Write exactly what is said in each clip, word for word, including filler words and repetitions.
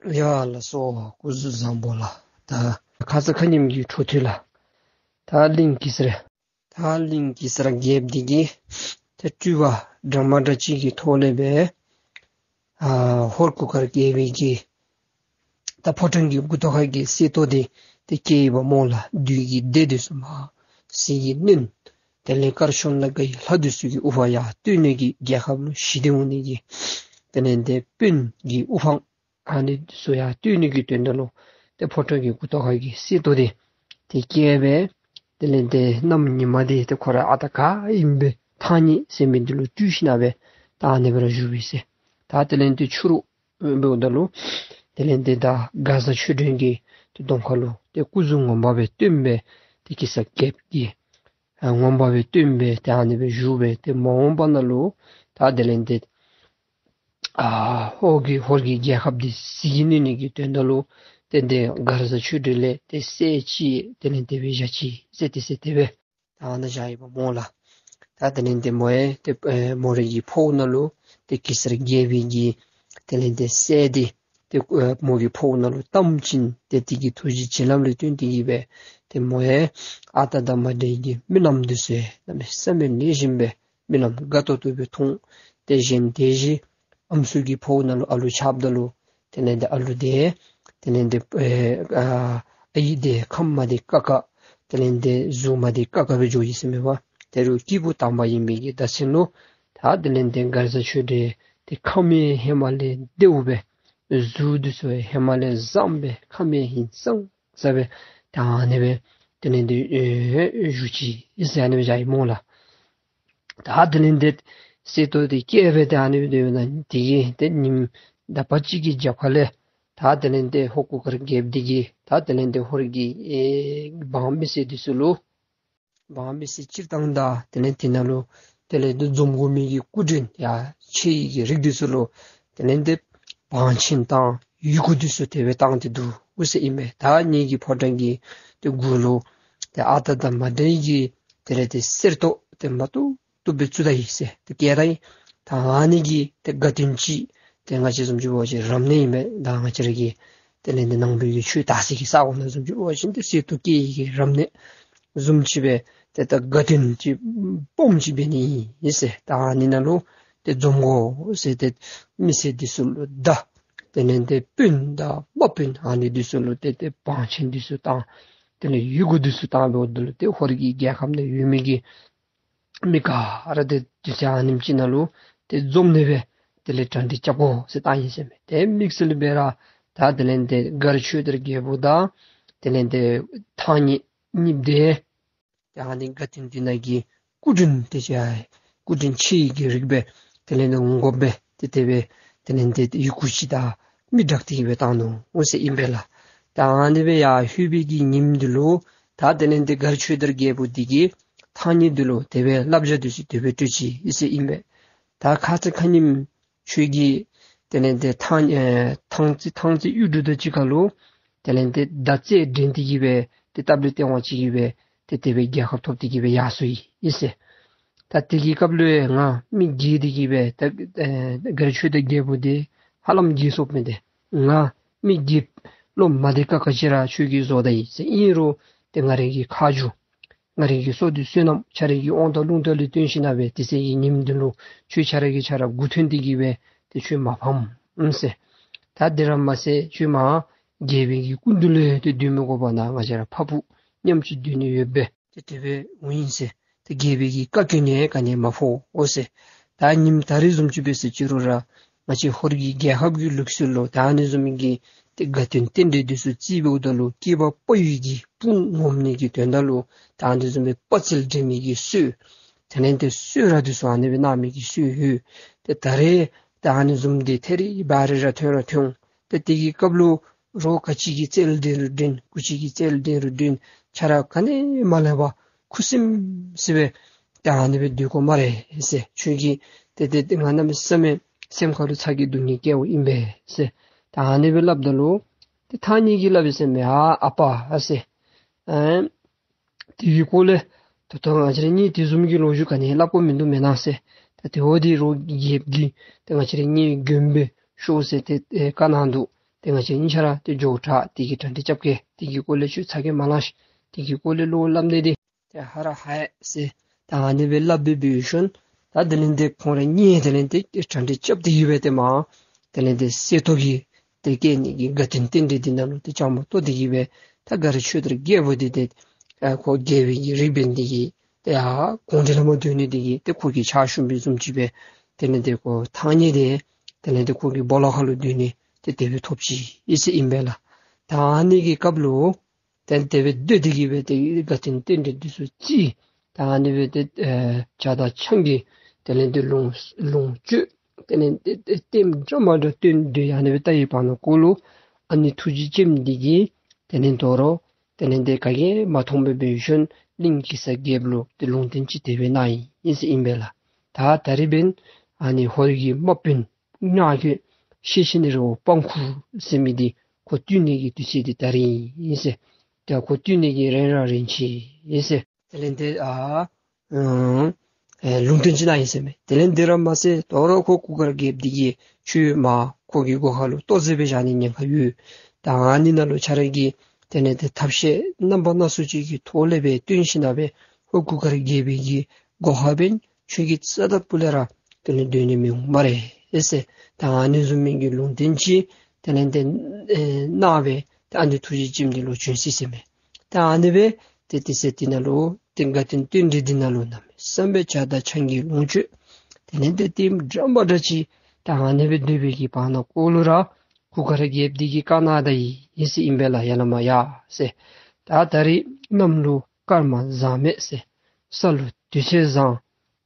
ཡ་ལགས་སོ། སྐུ་གཟུགས་བཟང་པོ་ལགས། ད་ཁ་ཙ་ཁ་ཉིནམ་གི་འཕྲོ་མཐུད་ལགས། ད་གླིང་གེ་སར་ད་གླིང་གེ་སར་རྒྱལཔོ་འདི་གིས་ཏེ་སྤྲུལ་པ་འདྲ་མ་འདྲ་ཅིག་གི་ཐོག་ལས་སྦེ་ཨ་ཧོར་གུར་དཀར་རྒྱལ་པོའི་གི་ད་ཕོ་བྲང་གི་མགུ་ཏོ་ཁ་གི་གསེར་ཏོག་འདི་ཏེ་བསྐྱལ་ཡི་པ་སྨོ་ལགས། བདུད་ཀྱི་སྡེ་འདི་ཚུ་མར་ཟིལ་གྱིས་གནོན། དེ་ལས་དཀར་ཕྱོགས་ནང་གི་ལྷ་འདི་ཚུ་གི་དབུ་འཕང་ཡར་བསྟོད་ནི་གི་རྒྱལ་ཁབ་ལུ་ཞི་བདེ་འོང་ནི་གི་དེ་ལས་ཏེ་དཔོན་གྱི་དབུ་འཕང་ཨ་ནི་ཚུ་ཡར་བསྟོད་ནི་གི་དོན་དག་ལུ་ཏེ་ཕོ་བྲང་གི་མགུ་ཏོ་ཁ་གི་གསེར་ཏོག་འདི་ཏེ་བསྐྱལ་སྦེ་དེ་ལས་ཏེ་གནམ་ཉི་མ་འདི་ཏེ་ཁོ་ར་ཨ་རྟག་ག་ཨིནམ་སྦེ་ཐང་རྙེད་ཟེར་མི་འདི་ལུ་སྤྲུལ་ཞིན་ན་སྦེ་ད་ཨ་ནི་སྦེ་ར་བཞུགས་པས་ཟེར། ད་དེ་ལས་ཏེ་ཕྱི་རུ་འབདཝ་ད་ལུ་དེ་ལས་ཏེ་ད་མགར་བཟའ་ཆོས་སྒྲོན་གྱི་ཏེ་གདོང་ཁ་ལུ་ཏེ་སྐུ་གཟུགས་ངོ་མ་སྦེ་སྟོན་སྦེ་ཏེ་གེ་སར་རྒྱལཔོ་གི་ཨ་ངོ་མ་སྦེ་སྟོན་སྦེ་ཏེ་ཨ་ནི་སྦེ་བཞུགས་སྦེ་ཏེ་མ་འོངས་པ་ནང་ལུ་ད་དེ་ལས་ཏེ་ཨ་ཧོར་གྱི་ཧོར་གྱི་རྒྱལ་ཁབ་འདི་ཟིལ་གྱིས་གནོན་ནི་གི་དོན་དག་ལུ་ཏེ་ཏེ་མགར་བཟའ་ཆོས་སྒྲོན་ལས་ཏེ་སྲས་ཅིག་དེ་ལས་ཏེ་སྦེ་བཞག་ཅི་ཟེར་ཏེ་ཟེར་དེ་སྦེ་ད་ཨ་ནཱ་བཞག་ཡི་པ་སྨོ་ལགས། ད་དེ་ལས་ཏེ་མོ་ཡང་ཏེ་ཨེ་མོ་རའི་གི་ཕོཝ་ནང་ལུ་ཏེ་གེ་སར་རྒྱལ་པོའི་གི་དེ་ལས་ཏེ་སྲས་འདི་ཏེ་ཨེ་མོ་གི་ཕོཝ་ནང་ལུ་བཏབ་ཞིནམ་ཏེ་དེ་གི་ཐུགས་རྗེ་བྱིན་རླབས་ལུ་བརྟེན་ཏེ་གིས་སྦེ་ཏེ་མོ་ཡང་ཨ་རྟག་དང་མ་འདྲ་བའི་གི་རྨི་ལམ་འདི་ཚུ་ཡང་གནམ་མེད་ས་མེད་ལེགས་ཤོམ་སྦེ་རྨི་ལམ་དགའ་ཏོག་ཏོ་སྦེ་མཐོང་། ཏེ་གཞན་དེ་བཞིན་ཨམ་སྲུ་གི་ཕོཝ་ནང་ལུ་ཨ་ལུ་ཆགསཔ་ད་ལུ་དེ་ལས་ཏེ་ཨ་ལུ་དེ་དེ་ལས་ཏེ་ཨེ་ཨ་ཨའི་དེ་ཁམས་མ་བདེ་ཁག་ཁ་དེ་ལས་ཏེ་གཟུགས་མ་བདེ་ཁག་ཁ་སྦེ་འགྱོ་ཡི་ཟེར་མས་པ། དེ་རུང་སྐྱེས་བུ་དམ་པ་ཨིན་པའི་གི་བརྡ་མཚོན་ལུ་ད་དེ་ལས་ཏེ་མགར་བཟའ་ཆོས་སྒྲོན་དེ་ཁམས་ཡང་ཧེ་མ་ལས་བདེཝ་སྦེ་གཟུགས་འདི་ཚུ་ཡང་ཧེ་མ་ལས་བཟངམ་སྦེ་ཁམས་ཡང་ཧིང་སངས་ས་སྦེ་ད་ཨ་ནི་སྦེ་དེ་ལས་ཏེ་ཨེ་བཞུགས་ཅི་ཟེར་ཨ་ནི་སྦེ་བཞག་ཡི་སྨོ་ལགས། ད་དེ་ལས་ཏེ་གསེར་ཏོག་འདི་བསྐྱལ་སྦེ་ཏེ་ཨ་ནི་སྦེ་སྡོད་ནི་དེ་གིས་ཏེ་ཉིནམ་དག་པ་ཅིག་གི་རྒྱབ་ཁ་ལས་ད་དེ་ལས་ཏེ་ཧོར་གུར་དཀར་རྒྱལཔོ་འདི་གིས་ད་དེ་ལས་ཏེ་ཧོར་གྱི་ཨེ་འབངས་མི་སེར་འདི་ཚུ་ལུ་འབངས་མི་སེར་སྤྱིར་བཏང་དང་དེ་ལས་དེ་ནང་ལུ་དེ་ལས་ཏེ་འཛོམས་དགོ་མི་གི་སྐུ་མགྲོན་ཡ་ཆེ་བའི་གི་རིགས་འདི་ཚུ་ལུ་དེ་ལས་ཏེ་བང་ཆེན་དང་ཡི་གུ་འདི་ཚུ་དེ་སྦེ་བཏང་སྟེ་འདུག་ཟེར་ཨིན་པས། ད་ངེ་གི་ཕོ་བྲང་གི་ཏེ་གུ་ལུ་ཏེ་ཨ་རྟག་དང་མ་འདྲ་བའི་གི་དེ་ལས་ཏེ་གསེར་ཏོག་ཏེ་མ་བཏུབ་བཏུབ་སྦེ་བཙུགས་ད་ཡི་ཟེར་ཏེ་བསྐྱལ་ད་ཡི། ད་ཨ་ནི་གི་ཏེ་དགའ་སྟོན་ཅིག་ཏེ་ང་བཅས་བཟུམ་ཅིག་འབད་བ་ཅིན་རབ་གནས་ཨིན་པས། ད་ང་བཅས་ར་གི་དེ་ལས་ཏེ་ནང་པའི་གི་ཆོས་དར་སའི་གི་ས་གོ་ནང་བཟུམ་ཅིག་འབད་བ་ཅིན་ཏེ་གསེར་ཏོག་བསྐྱལ་ཡི་གི་རབ་གནས་བཟུམ་ཅིག་སྦེ་ཏེ་ད་དགའ་སྟོན་ཅིག་སྦོམ་ཅིག་འབད་ནི་ཨིན་ཟེར། ད་ཨ་ནི་ནང་ལུ་ཏེ་འཛོམས་དགོ་ཟེར་ཏེ་མི་སེར་འདི་ཚུ་ལུ་ད་དེ་ལས་ཏེ་སྤུན་དང་དམག་དཔོན་ཨ་ནི་འདི་ཚུ་ལུ་ཏེ་ཏེ་བང་ཆེན་འདི་ཚུ་བཏང་དེ་ལས་ཡི་གུ་འདི་ཚུ་བཏང་འབདཝ་ད་ལུ་ཏེ་ཧོར་གྱི་རྒྱལ་ཁམས་ནང་ཡོད་མི་གི་མི་ག་ར་ཏེ་དུས་ཚོད་ཨ་ནེམ་ཅིག་ནང་ལུ་ཏེ་འཛོམས་ནི་སྦེ་དེ་ལས་གྲ་སྒྲིག་རྐྱབ་དགོ་ཟེར་བཏང་ཡི་ཟེར་མས། ཏེ་དམིགས་བསལ་སྦེ་ར་ད་དེ་ལས་ཏེ་མགར་ཆོས་དར་རྒྱལ་པོ་དང་དེ་ལས་ཏེ་ཐང་རྙེད་གཉིསཔོ་དེ་ཏེ་ཨ་ནི་དགའ་སྟོན་འདི་ནང་གི་སྐུ་མགྲོན་དེ་ཅིག་ཡང་སྐུ་མགྲོན་ཆེ་བའི་གི་རིགས་སྦེ་དེ་ལས་ཏེ་འོང་དགོ་པས། ཏེ་དེ་སྦེ་དེ་ལས་ཏེ་ཡི་གུ་ཅིག་དང་མི་དྲག་སྟེ་གིས་སྦེ་བཏང་ནུག་ཟེར་ཨིན་པས་ལགས། ད་ཨ་ནི་སྦེ་ཡར་ལྷོད་པའི་གི་ཉིནམ་འདི་ལུ་ད་དེ་ལས་ཏེ་མགར་ཆོས་དར་རྒྱལ་པོ་འདི་གིས་ཐང་རྙེད་འདི་ལུ་དེ་སྦེ་བསླབ་བྱ་འདི་ཚུ་དེ་སྦེ་སྤྲོད་ཅི་ཟེར་ཨིན་པས། ད་ཁ་ཙ་ཁ་ཉིནམ་ཁྱོད་ཀྱིས་དེ་ལས་ཏེ་ཐང་ཨེ་ཐང་རྩེ་ཐང་རྩེ་གཡུ་འབྲུག་དང་གཅིག་ཁར་ལུ་དེ་ལས་ཏེ་མདའ་རྩེད་འགྲན་ཏེ་གིས་སྦེ་ཏེ་སྟབས་ལེགས་སྟེས་དབང་ཅིག་གིས་སྦེ་ཏེ་དེ་སྦེ་རྒྱལ་ཁ་ཐོབ་སྟེ་གིས་སྦེ་ཡར་སོ་ཡི་ཟེར། ད་དེ་གི་སྐབས་ལུ་ཡང་ང་མི་རྒས་ཏེ་གིས་སྦེ་ད་ཨེ་མགར་ཆོས་དར་རྒྱལ་པོ་འདི་ཧ་ལམ་རྒས་སོཔ་མས། ཏེ་ང་མི་རྒས་ལོ་མ་བདེ་ཁག་ཁ་ཅིག་ར་ཁྱོད་ཀྱིས་བཟོ་ད་ཡི་ཟེར། ཨིན་རུང་ཏེ་ང་རའི་གི་ཁ་རྗེ་ང་རའི་གི་བསོད་སྡེ་བསོད་ནམས་ཁྱོད་རའི་གི་དབང་ཐང་རླུང་རྟ་ལུ་བརྟེན་ཞིན་ན་སྦེ་དེ་ཚེ་གི་ཉིནམ་འདི་ལུ་ཁྱོད་ཁྱོད་ར་གིས་ཁྱོད་ར་མགུ་ཐོན་ཏེ་གིས་སྦེ་ཏེ་ཁྱོད་མ་ཕམ་ཟེར། ད་དེ་ར་མ་ཚད་ཁྱོད་མར་རྒྱལ་པོའི་གི་སྐུ་མདུན་ལུ་ཏེ་སྡོད་མི་དགོ་པར་ནཱ་ང་བཅས་ར་ཕ་བུ་མཉམ་གཅིག་སྡོད་ནི་ཡོདཔ་སྦེ་ཏེ་དེ་སྦེ་འོང་ཡི་ཟེར། ཏེ་རྒྱལ་པོའི་གི་བཀའ་བཀྱོན་ནི་ག་ནི་མ་ཕོག་འོང་ཟེར། ད་ཉིནམ་ད་རིས་བཟུམ་ཅིག་འབད་ཟེར་ཅི་རུང་ར་ང་བཅས་ཧོར་གྱི་རྒྱལ་ཁབ་ཀྱི་ལུགས་སྲོལ་ལུ་ད་ཨ་ནི་བཟུམ་གྱི་ཏེ་དགའ་སྟོན་རྟེན་འབྲེལ་འདི་ཚུ་རྩིས་འབདཝ་ད་ལུ་སྐྱེས་པ་ཕོ་ཡི་གི་སྤུན་ངོམ་ནི་གི་དོན་དག་ལུ་ད་ཨ་ནི་བཟུམ་སྦེ་དཔའ་རྩལ་འགྲན་མི་གི་སྲོལ་དེ་ལས་ཏེ་གསོལ་རས་འདི་ཚུ་ཨ་ནི་སྦེ་གནང་མི་གི་སྲོལ་ཡོད། ཏེ་ད་རེས་ད་ཨ་ནི་བཟུམ་འདི་ཐད་རི་བ་རི་ར་ཐོན་ར་ཐོན། ཏེ་དེ་གི་སྐབས་ལུ་རོགས་ག་ཅི་གི་རྩལ་འགྲན་རུང་འགྲན་གུ་ཅི་གི་རྩལ་འགྲན་རུང་འགྲན་ཁྱོད་ར་ག་ནི་མ་ལས་པར་ཁུ་སིམ་སི་སྦེ་ད་ཨ་ནི་སྦེ་སྡོད་དགོ་སྨ་རེ་ཟེར། ཁྱོད་ཀྱིས་ཏེ་ཏེ་ཏེ་ང་གནམ་མེད་ས་མེད་སེམས་ཁ་ལུ་ཚ་གྱང་སྡུག་བསྔལ་བསྐྱལཝ་ཨིན་པས་ཟེར། ད་ཨ་ནི་སྦེ་སླབ་ད་ལུ་ཏེ་ཐང་རྙེད་ཀྱིས་སླབ་ཡི་ཟེར་མས། ཨ་ཨ་པ་ཨ་ཟེར། ཨེ་དེ་གི་སྐོར་ལས་ད་ལྟོ་ང་བཅས་ར་གཉིས་དེ་བཟུམ་གྱི་ལོ་རྒྱུས་ག་ནི་སླབ་དགོཔ་མིན་འདུག་མེན་ན་ཟེར། ད་དེ་འོ་དེ་རོགས་རྒྱལཔོ་གིས་ཏེ་ང་བཅས་ར་གཉིས་མགྱོནམ་སྦེ་ཤོག་ཟེར་ཏེ་ཨེ་བཀའ་གནང་འདུག། ཏེ་ང་བཅས་གཉིས་ཆ་ར་ཏེ་ཇོ་བོ་ཁྲ་དེ་གིས་གྲ་སྒྲིག་རྐྱབ་གེ། དེ་གི་སྐོར་ལས་ཁྱོད་ཚ་གྱང་མ་ལང་ཤིག། དེ་གི་སྐོར་ལས་བློ་སླབ་ནི་འདི་ཏེ་ཧ་ར་ཧ་ཡ་ཟེར་ད་ཨ་ནི་སྦེ་སླབ་སྦེ་འབད་ཞིནམ་ད་དེ་ལས་ཏེ་ཁོང་ར་གཉིས་དེ་ལས་ཏེ་གྲ་སྒྲིག་རྐྱབ་སྟེ་གི་སྦེ་ཏེ་མར་དེ་ལས་ཏེ་གསེར་ཏོག་གི་ཏེ་བཀལ་ནི་གི་དགའ་སྟོན་རྟེན་འབྲེལ་འདི་ནང་ལུ་ཏེ་བཅའ་མར་གཏོགས་ཏེ་གི་སྦེ་ད་ག་ར་ཆོས་དར་རྒྱལ་པོ་འདི་ཏེ་ཨ་ཁོ་རྒྱལ་པོའི་གི་རིག་འཛིན་འདི་གིས་ཏེ་ཡར་དགོངས་འགྲེལ་ལྷ་མོ་སྡོད་ནི་འདི་གིས་ཏེ་ཁོ་གི་ཕྱག་ཞུ་བའི་བཟུམ་ཅིག་སྦེ་དེ་ལས་ཏེ་ཁོ་ཐང་རྙེད་དེ་དེ་ལས་ཏེ་ཁོ་གི་སྦོ་ལོགས་ཁ་ལུ་སྡོད་ནི་ཏེ་དེ་སྦེ་ཐོབ་ཅི་ཨིན་ཟེར་ཨིན་པས་ལགས། ད་ཨ་ནི་གི་སྐབས་ལུ་ཏེ་དེ་སྦེ་སྡོད་དེ་གི་སྦེ་ཏེ་དགའ་སྟོན་རྟེན་འབྲེལ་འདི་ཚུ་བརྩི། ད་ཨ་ནི་སྦེ་ཏེ་ཨེ་ཇ་དང་ཆང་གི་དེ་ལས་ཏེ་ལོངས་ལོངས་སྤྱོད་དེ་ལས་ཏེ་ཏེ་ལྟདམོ་འདྲ་མ་འདྲཝ་སྟོན་ཏེ་ཨ་ནི་སྦེ་ལྟ་བའི་བར་ན་ཀོ་ལུ་ཨ་ནེ་ཐུགས་རྗེ་ཅན་འདི་གིས་དེ་ལས་དོ་རུང་དེ་ལས་ཏེ་ག་གིས་མ་མཐོང་པར་འབད་ཞིནམ་གླིང་གེ་སར་རྒྱལཔོ་ལུ་ཏེ་ལུང་བསྟན་ཅིག་དེ་སྦེ་གནང་ཡི་ཨིན་ཟེར་ཨིན་པས་ལགས། ད་ད་རིས་འབདན་ཨ་ནི་ཧོར་གྱི་དམག་དཔོན་ནགས་ཀྱི་ཤེད་ཆེན་རི་བོ་པང་ཁུག་ཟེར་མི་འདི་ཁོ་བཏུལ་ནི་གི་དུས་ཚོད་འདི་ད་རིས་ཨིན་ཟེར། ཏེ་ཁོ་བཏུལ་ནི་གི་རན་ར་རན་ཆི་ཨིན་ཟེར། དེ་ལས་ཏེ་ཨ་ཨ་ལུང་བསྟན་ཅིག་གནང་ཡི་ཟེར་མས། དེ་ལས་དེ་ར་མ་ཚད་དོ་རུང་ཁོ་གུར་དཀར་རྒྱལཔོ་འདི་གིས་ཁྱོད་མར་ཁོ་གི་སྒོ་ཁ་ལུ་ལྟོ་བཟེད་སྦེ་བཞག་ནི་ཉེན་ཁ་ཡོད། ད་ཨ་ནི་ནང་ལུ་ཁྱོད་ར་གིས་དེ་ལས་ཏེ་ཐབས་ཤེས་རྣམ་པ་སྣ་ཚོགས་ཅིག་གི་ཐོག་ལས་སྦེ་སྟོན་ཞིནམ་སྦེ་ཁོ་གུར་དཀར་རྒྱལཔོ་གི་སྒོ་ཁར་འབདན་ཁྱོད་ཀྱིས་རྩ་དང་སྤུ་ལས་ར་དེ་ལས་སྡོད་ནི་མི་འོང་སྨ་རེ་ཟེར། ད་ཨ་ནི་བཟུམ་མའི་གི་ལུང་བསྟན་ཅིག་དེ་ལས་ཏེ་ཨེ་གནང་སྦེ་ད་ཨ་ནི་ཐུགས་རྗེ་ཅན་འདི་ལོག་བྱོན་ཅི་ཟེར་མས། ད་ཨ་ནི་སྦེ་ཏེ་དུས་ཚོད་འདི་ནང་ལུ་ཏེ་དགའ་སྟོན་རྟེན་འབྲེལ་འདི་ནང་ལུ་གནམ་མེད་ས་མེད་ཇ་དང་ཆང་གི་ལོངས་སྤྱོད་དེ་ལས་ཏེ་ལྟདམོ་འདྲ་མ་འདྲཝ་ཅིག་ད་ཨ་ནི་སྦེ་སྡོད་པའི་གི་བར་ན་ཀོ་ལུ་ར་གུར་དཀར་རྒྱལཔོ་འདི་གིས་བཀའ་གནང་ད་ཡི་ཨིན་ཟེར་ཨིན་པས་ལགས། ཡ་ལ་མ་ཡ་ཟེར། ད་ད་རིས་གནམ་ལུ་སྐར་མ་བཟང་མེད་ཟེར། ས་ལུ་དུས་ཚོད་བཟང་།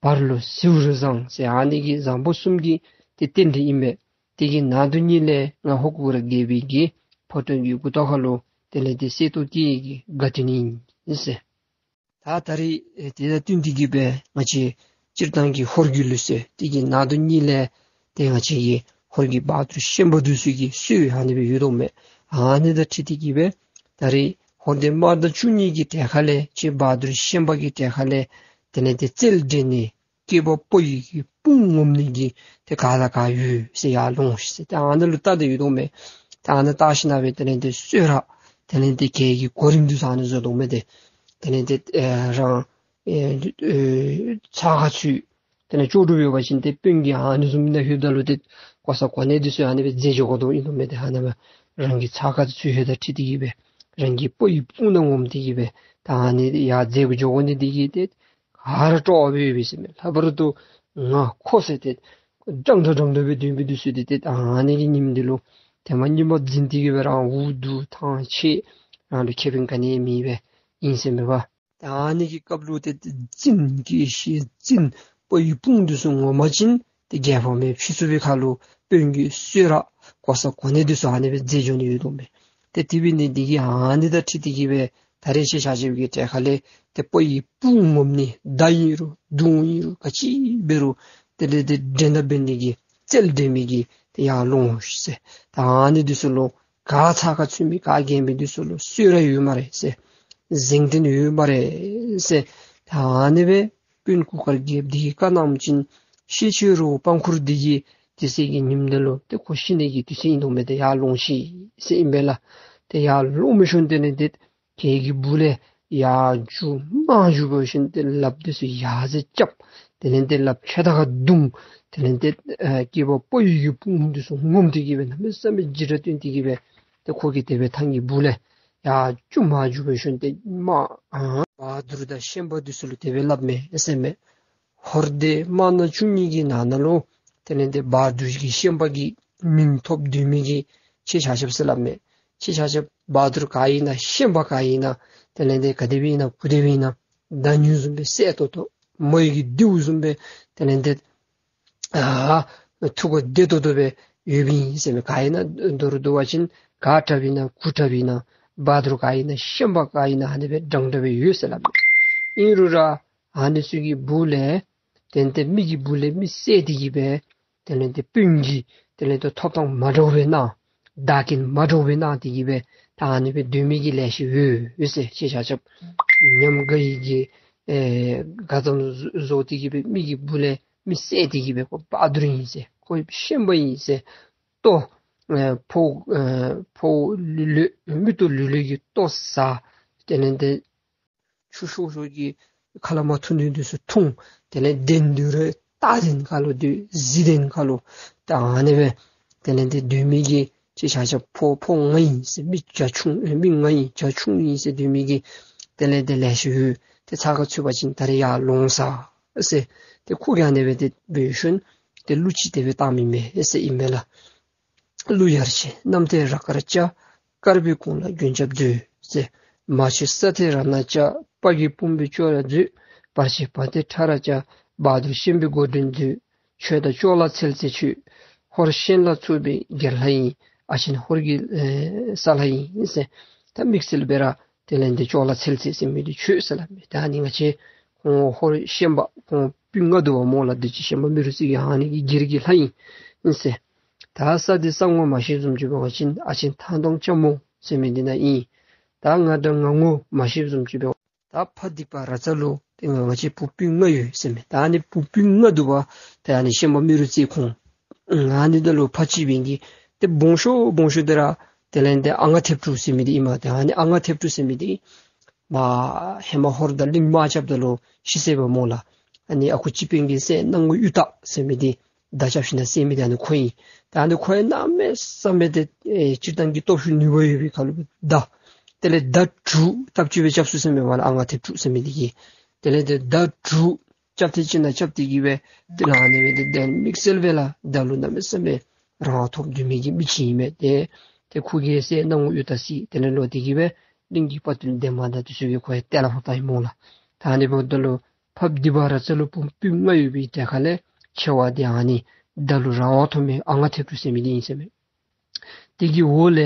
བར་ལུ་ཟེའུ་རུ་བཟང་ཟེར། ཨ་ནི་གི་བཟང་པོ་གསུམ་གྱི་ཏེ་རྟེན་འབྲེལ་ཨིན་པས། དེ་གི་ནང་དོན་ཉིད་ལས་ང་ཧོར་གུར་དཀར་རྒྱལ་པོའི་གི་ཕོ་བྲང་གི་མགུ་ཏོག་ཁ་ལུ་དེ་ལས་ཏེ་གསེར་ཏོག་བཀལ་ནི་གི་དགའ་སྟོན་ཨིན་ཟེར། ད་ད་རིས་ཨེ་དེ་དང་བསྟུན་ཏེ་གི་སྦེ་ང་བཅས་སྤྱིར་བཏང་གི་ཧོར་གྱི་ལུགས་སྲོལ་དེ་གི་ནང་དོན་ཉིད་ལས་ཏེ་ང་བཅས་ཀྱི་ཧོར་གྱི་བ་ཐུར་ཤན་པ་འདི་ཚུ་གི་སྲོལ་ཨ་ནི་སྦེ་ཡོད་དོ་མས། ཨ་ནི་དང་འཁྲིལ་ཏེ་གི་སྦེ་ད་རིས་ཧོར་སྡེ་དམར་དང་བཅུ་གཉིས་ཀྱི་གྲལ་ཁ་ལས་ཁྱེད་བ་ཐུར་ཤན་པ་གི་གྲལ་ཁ་ལས་དེ་ལས་ཏེ་རྩལ་འགྲན་ནི་སྐྱེས་པ་ཕོ་ཡི་གི་དཔུང་ངོམ་ནི་གི་ཏེ་ག་དང་ག་ཡོད་ཟེར་ཡར་ལོང་ཤིག་ཟེར། ཏེ་ཨ་ནི་ལུ་བལྟ་སྟེ་ཡོད་དོ་མས། ཏེ་ཨ་ནི་བལྟ་ཞིནམ་སྦེ་དེ་ལས་ཏེ་གསོལ་རས་དེ་ལས་ཏེ་གྱལ་གྱི་གོ་རིམ་འདི་ཚུ་ཨ་ནི་བཟོ་དོ་མས། ཏེ་དེ་ལས་ཏེ་ཨེ་རང་ཨེ་ཨེ་ཚགས་ཁར་ཚུད་དེ་ལས་ལྕོགས་གྲུབ་ཡོད་པ་ཅིན་ཏེ་དཔོན་གྱིས་ཨ་ནི་བཟུམ་ནང་ལྷོདཔ་ད་ལུ་ཏེ་གོ་ས་གོ་གནས་འདི་ཚུ་ཨ་ནི་སྦེ་མཛད་འགྱོ་དགོ་དོ་ཨིན་དོ་མས། ཏེ་ཨ་ནི་སྦེ་རང་གི་ཚགས་ཁར་ཚུད་ལྷོད་དང་འཁྲིལ་ཏེ་གི་སྦེ་རང་གི་ཕོ་ཡི་དཔུང་ནང་ངོམ་སྟེ་གི་སྦེ་ད་ཨ་ནི་ཡར་མཛད་འགྱོ་དགོ་ནི་འདི་གིས་ཏེ་ག་ར་སྤྲོ་བ་སྦེ་ཡོད་པས་ཟེར་མས། ལྷག་པར་དུ་ང་ཁོ་ཟེར་ཏེ་འདྲན་འདྲ་འདྲན་འདྲ་སྦེ་སྡོད་མི་འདི་ཚུ་ཏེ་ཏེ་ཨ་ནི་གི་ཉིནམ་འདི་ལུ་ཏེ་མ་ཉིནམ་འཛིང་སྟེ་གི་སྦེ་རང་འུ་སྡུག་ཐང་ཆད་རང་ལུ་ཁེ་ཕན་ག་ནི་མེད་པས་ཨིན་ཟེར་མས་པ། ད་ཨ་ནི་གི་སྐབས་ལུ་ཏེ་ཏེ་འཛིང་གི་ཤེད་འཛིང་ཕོ་ཡི་དཔུང་འདི་ཚུ་ངོམ་པ་ཅིན་ཏེ་རྒྱལ་ཕམ་སྦེ་ཕྱི་སོང་བའི་ཁར་ལུ་དཔོན་གྱི་གསོལ་རས་གོ་ས་གོ་གནས་འདི་ཚུ་ཨ་ནི་སྦེ་མཛད་འགྱོ་ནི་ཡོད་དོ་མས། ཏེ་དེ་འབད་ནི་འདི་གིས་ཨ་ནི་དང་འཁྲིལ་ཏེ་གི་སྦེ་ད་རེས་ཁྱེད་ཆ་ཁྱབ་ཀྱི་གྲལ་ཁ་ལས་ཏེ་ཕོ་ཡི་དཔུང་ངོམ་ནི་མདའ་ཨིན་རུང་མདུང་ཨིན་རུང་ག་ཅི་འབད་རུང་ཏེ་ཏེ་ཏེ་འགྲན་ཟླ་འབད་ནི་གི་རྩལ་འགྲན་མི་གི་ཏེ་ཡར་ལོང་ཤིག་ཟེར། ད་ཨ་ནི་འདི་ཚུ་ལུ་ག་ཚགས་ཁར་ཚུད་མི་ག་རྒྱལ་མི་འདི་ཚུ་ལུ་གསོལ་རས་ཡོད་སྨ་རེ་ཟེར། གཟེངས་བསྟོད་ཡོད་སྨ་རེ་ཟེར། ད་ཨ་ནི་སྦེ་དཔོན་གུར་དཀར་རྒྱལཔོ་འདི་གིས་བཀའ་གནངམ་ཅིག་ཤེད་ཆེན་རི་བོ་པང་ཁུག་འདི་གིས་དེ་ཚེ་གི་ཉིནམ་འདི་ལུ་ཏེ་ཁོ་ཤི་ནི་གི་དུས་ཚོད་ཨིན་དོ་མས། ཏེ་ཡར་ལོང་ཤིག་ཟེར་ཨིན་པས་ལགས། ཏེ་ཡར་ལོང་མི་ཤུལ་དེ་ལས་ཏེ་གྱལ་གྱི་སྦུག་ལས་ཡར་རྒྱུག་མར་རྒྱུག་འབད་ཞིནམ་ཏེ་ལགཔ་འདི་ཚུ་ཡར་ཟེར་རྐྱབ། དེ་ལས་ཏེ་ལགཔ་ཁྱོད་དང་ག་བརྡུང་། དེ་ལས་ཏེ་ཨེ་སྐྱེས་པ་ཕོ་ཡི་གི་དཔུང་འདི་ཚུ་ངོམ་སྟེ་གི་སྦེ་གནམ་མེད་ས་མེད་འཇིགས་སྐྲག་སྟོན་ཏེ་གི་སྦེ་ཏེ་ཁོ་གིས་དེ་སྦེ་ཐང་གི་སྦུག་ལས་ཡར་རྒྱུག་མར་རྒྱུག་འབད་ཞིནམ་ཏེ་མར་ཨ་བ་ཐུར་དང་ཤན་པ་འདི་ཚུ་ལུ་དེ་སྦེ་སླབ་མས་ཟེར་མས། ཧོར་སྡེ་དམར་ནག་བཅུ་གཉིས་ཀྱི་ནང་ན་ལུ་དེ་ལས་ཏེ་བ་ཐུར་གྱི་ཤན་པ་གི་མིང་ཐོབ་སྡོད་མི་གི་ཁྱེད་ཆ་ཁྱབ་ཟེར་སླབ་མས། ཁྱེད་ཆ་ཁྱབ་བ་ཐུར་ག་ཨིན་ན་ཤན་པ་ག་ཨིན་ན་དེ་ལས་ཏེ་ག་དེ་སྦེ་ཨིན་ན་གུ་དེ་སྦེ་ཨིན་ན་མདའ་སྨྱུག་བཟུམ་སྦེ་གསལ་ཏོག་ཏོ་མོ་ཡི་གི་མདེའུ་བཟུམ་སྦེ་དེ་ལས་ཏེ་ཨ་ཐུགས་ཁར་བདེ་ཏོག་ཏོ་སྦེ་ཡོདཔ་ཨིན་ཟེར་མས། ག་ཨིན་ན་མདོར་བསྡུ་བ་ཅིན་ག་དྲགཔ་ཨིན་ན་གུ་དྲགཔ་ཨིན་ན་བ་ཐུར་ག་ཨིན་ན་ཤན་པ་ག་ཨིན་ན་ཨ་ནི་སྦེ་འདྲན་འདྲ་སྦེ་ཡོད་ཟེར་སླབ་མས། ཨིན་རུང་ར་ཨ་ནི་ཚུ་གི་སྦུག་ལས་དེ་ལས་ཏེ་མི་གི་སྦུག་ལས་མི་བསད་དེ་གི་སྦེ་དེ་ལས་ཏེ་དཔུང་གི་དེ་ལས་ཏེ་ཐོབ་ཐང་མ་འདྲཝ་སྦེ་གནང་། བདག་རྐྱེན་མ་འདྲཝ་སྦེ་གནང་སྟེ་གི་སྦེ་ད་ཨ་ནི་སྦེ་སྡོད་མི་གི་ལས་ཤིག་ཡོད་ཡོད་ཟེར། ཁྱེད་ཆ་ཁྱབ་ཉམས་དགའ་ཡི་གི་ཨེ་ག་ཙམ་བཟོ་སྟེ་གི་སྦེ་མི་གི་སྦུག་ལས་མི་བསད་དེ་གི་སྦེ་ཁོ་བ་ཐུར་ཨིན་ཟེར་ཁོ་ཤན་པ་ཨིན་ཟེར་ལྟོ་ ཨེ་ཕོཝ་ཨེ་ཕོཝ་ལུས་ལུས་མིག་ཏོ་ལུས་ལུས་ཀྱིས་ལྟོ་ཟ། དེ་ལས་ཏེ་ཆུ་ཤོར་ཤོར་གྱི་ཁ་ལས་མར་འཐུང་ནི་འདི་ཚུ་འཐུང་། དེ་ལས་གདན་འདི་རུ་རྟ་གདན་ཁ་ལུ་སྡོད་གཟིག་གདན་ཁ་ལུ་ད་ཨ་ནི་སྦེ་དེ་ལས་ཏེ་སྡོད་མི་གི་ཅིག་ཆ་ཆ་ཕོ་ཕོ་ང་ཨིན་ཟེར་མི་ཇ་ཆུང་ཨེ་མི་ང་ཨིན་ཇ་ཆུང་ཨིན་ཟེར་སྡོད་མི་གི་དེ་ལས་ཏེ་ལེ་ཤ་ཡོད། ཏེ་ཚ་ཁ་ཚུད་པ་ཅིན་ད་རིས་ཡར་ལོང་ཟ་ཟེར། ཏེ་ཁོ་གིས་ཨ་ནི་སྦེ་ཏེ་འབད་ཞིནམ་ཏེ་གླུ་ཅིག་དེ་སྦེ་བཏང་མི་མས་ཟེར་ཨིན་མས་ལགས། གླུ་ཡར་ཆེ་གནམ་ཐེལ་ར་དཀར་ལྕགས། དཀར་པོའི་གོང་ལ་མགོན་སྐྱབས་སྡོད་ཟེར། མར་ཆེ་ས་ཐེལ་ར་ནག་ལྕགས། དཔའ་གི་དཔུང་པའི་ཅོག་ར་མཛོད། བར་ཆེ་བ་ཐེལ་ཁྲ་ར་ལྕགས། བ་དུར་ཤན་པའི་མགོ་མགྲོན་མཛོད། ཆོས་དང་ཅོག་ལ་འཚལ་ཚེ་ཆོས། ཧོར་གཤེན་ལ་ཚུགས་པའི་གྱེར་ལྷ་ཡིན། ཨ་ཆེན་ཧོར་གྱི་ཨེ་ས་ལྷ་ཡིན་ཟེར། ད་དམིགས་བསལ་སྦེ་ར་དེ་ལས་ཏེ་ཅོག་ལ་འཚལ་ཚེ་ཟེར་མི་འདི་ཆོས་ཟེར་སླབ་མས། ད་ཨ་ནི་ང་བཅས་ཁོང་ཧོར་གཤེན་པ་ཁོང་སྤུན་ལྔ་འདུག་པ་སྨོ་ལགས། དུས་ཅི་གཤེན་པ་རྨེ་རུ་རྩེ་གི་ཨ་ནི་གི་གྱེར་གྱི་ལྷ་ཡིན་ཟེར། ད་ས་འདི་ས་ངོ་མ་ཤེས་བཟུམ་ཅིག་འབད་བ་ཅིན་ཨ་ཆེན་ཐང་སྟོང་ལྕམ་མོ་ཟེར་མི་འདི་ནང་ཨིན། ད་ང་འདྲ་ང་ངོ་མ་ཤེས་བཟུམ་ཅིག་འབད་བ་ད་ཕ་སྡིག་པ་ར་ཙ་ལུ་ཏེ་ང་བཅས་བུ་སྤུན་ལྔ་ཡོད་ཟེར་མས། ད་ཨ་ནི་བུ་སྤུན་ལྔ་འདུག་པ། ཏེ་ཨ་ནི་གཤེན་པ་རྨེ་རུ་རྩེ་ཁོང་ཨ་ནི་འདི་ལུ་ཕ་གཅིག་འབད་ནི་གིས་ཏེ་སྦོམ་ཤོས་སྦོམ་ཤོས་འདི་ར་དེ་ལས་ཏེ་ཨ་ང་ཐེབས་དྲུག་ཟེར་མི་འདི་ཨིན་མས། ཏེ་ཨ་ནི་ཨ་ང་ཐེབས་དྲུག་ཟེར་མི་འདི་མ་ཧེ་མ་ཧོར་དང་གླིང་དམག་རྐྱབ་ད་ལུ་ཤི་སོ་པ་སྨོ་ལགས། ཨ་ནི་ཨ་ཁུ་སྤྱི་དཔོན་གྱི་སྲས་སྣང་ངུ་གཡུ་སྟག་ཟེར་མི་འདི་མདའ་རྐྱབ་ཞིནམ་ལས་བསད་མི་འདི་ཨ་ནི་ཁོ་ཨིན། ད་ཨ་ནི་ཁོ་ཡང་གནམ་མེད་ས་མེད་ཏེ་ཨེ་སྤྱིར་བཏང་གི་སྟོབས་ཤུགས་ནུས་པ་ཡོད་པའི་ཁར་ལུ་མདའ་དེ་ལས་མདའ་དྲུག་སྟབས་གཅིག་སྦེ་རྐྱབ་ཚུགས་ཟེར་མས་པ་ལགས། ཨ་ང་ཐེབས་དྲུག་ཟེར་མི་འདི་གིས་དེ་ལས་ཏེ་མདའ་དྲུག་རྐྱབ་སྟེ་ཅིག་ནང་རྐྱབ་སྟེ་གི་སྦེ་དེ་ལས་ཨ་ནི་སྦེ་ཏེ་དེ་དམིགས་བསལ་སྦེ་ལགས་མདའ་ལུ་གནམ་མེད་ས་མེད་རང་དབང་ཐོབ་སྡོད་མི་གི་མི་ཅིག་ཨིན་མས། ཏེ་ཏེ་ཁོ་གི་སྲས་སྣང་ངུ་གཡུ་སྟག་བསད། དེ་ལས་ལོག་སྟེ་གི་སྦེ་གླིང་གི་དཔའ་རྟུལ་འདན་མ་དང་འདི་ཚུ་གིས་ཁོ་ཡང་གཏན་ལ་ཕབ་བཏང་ཡི་སྨོ་ལགས། ད་ཨ་ནི་འབདཝ་ད་ལུ་ཕ་སྡིག་པ་ར་ཙ་ལུ་བུ་སྤུན་ལྔ་ཡོད་པའི་གྲས་ཁ་ལས་ཆེ་བ་འདི་ཨ་ནི་མདའ་ལུ་རང་དབང་ཐོབ་མི་ཨ་ང་ཐེབས་དྲུག་ཟེར་མི་འདི་ཨིན་ཟེར་མས། དེ་གི་འོག་ལས་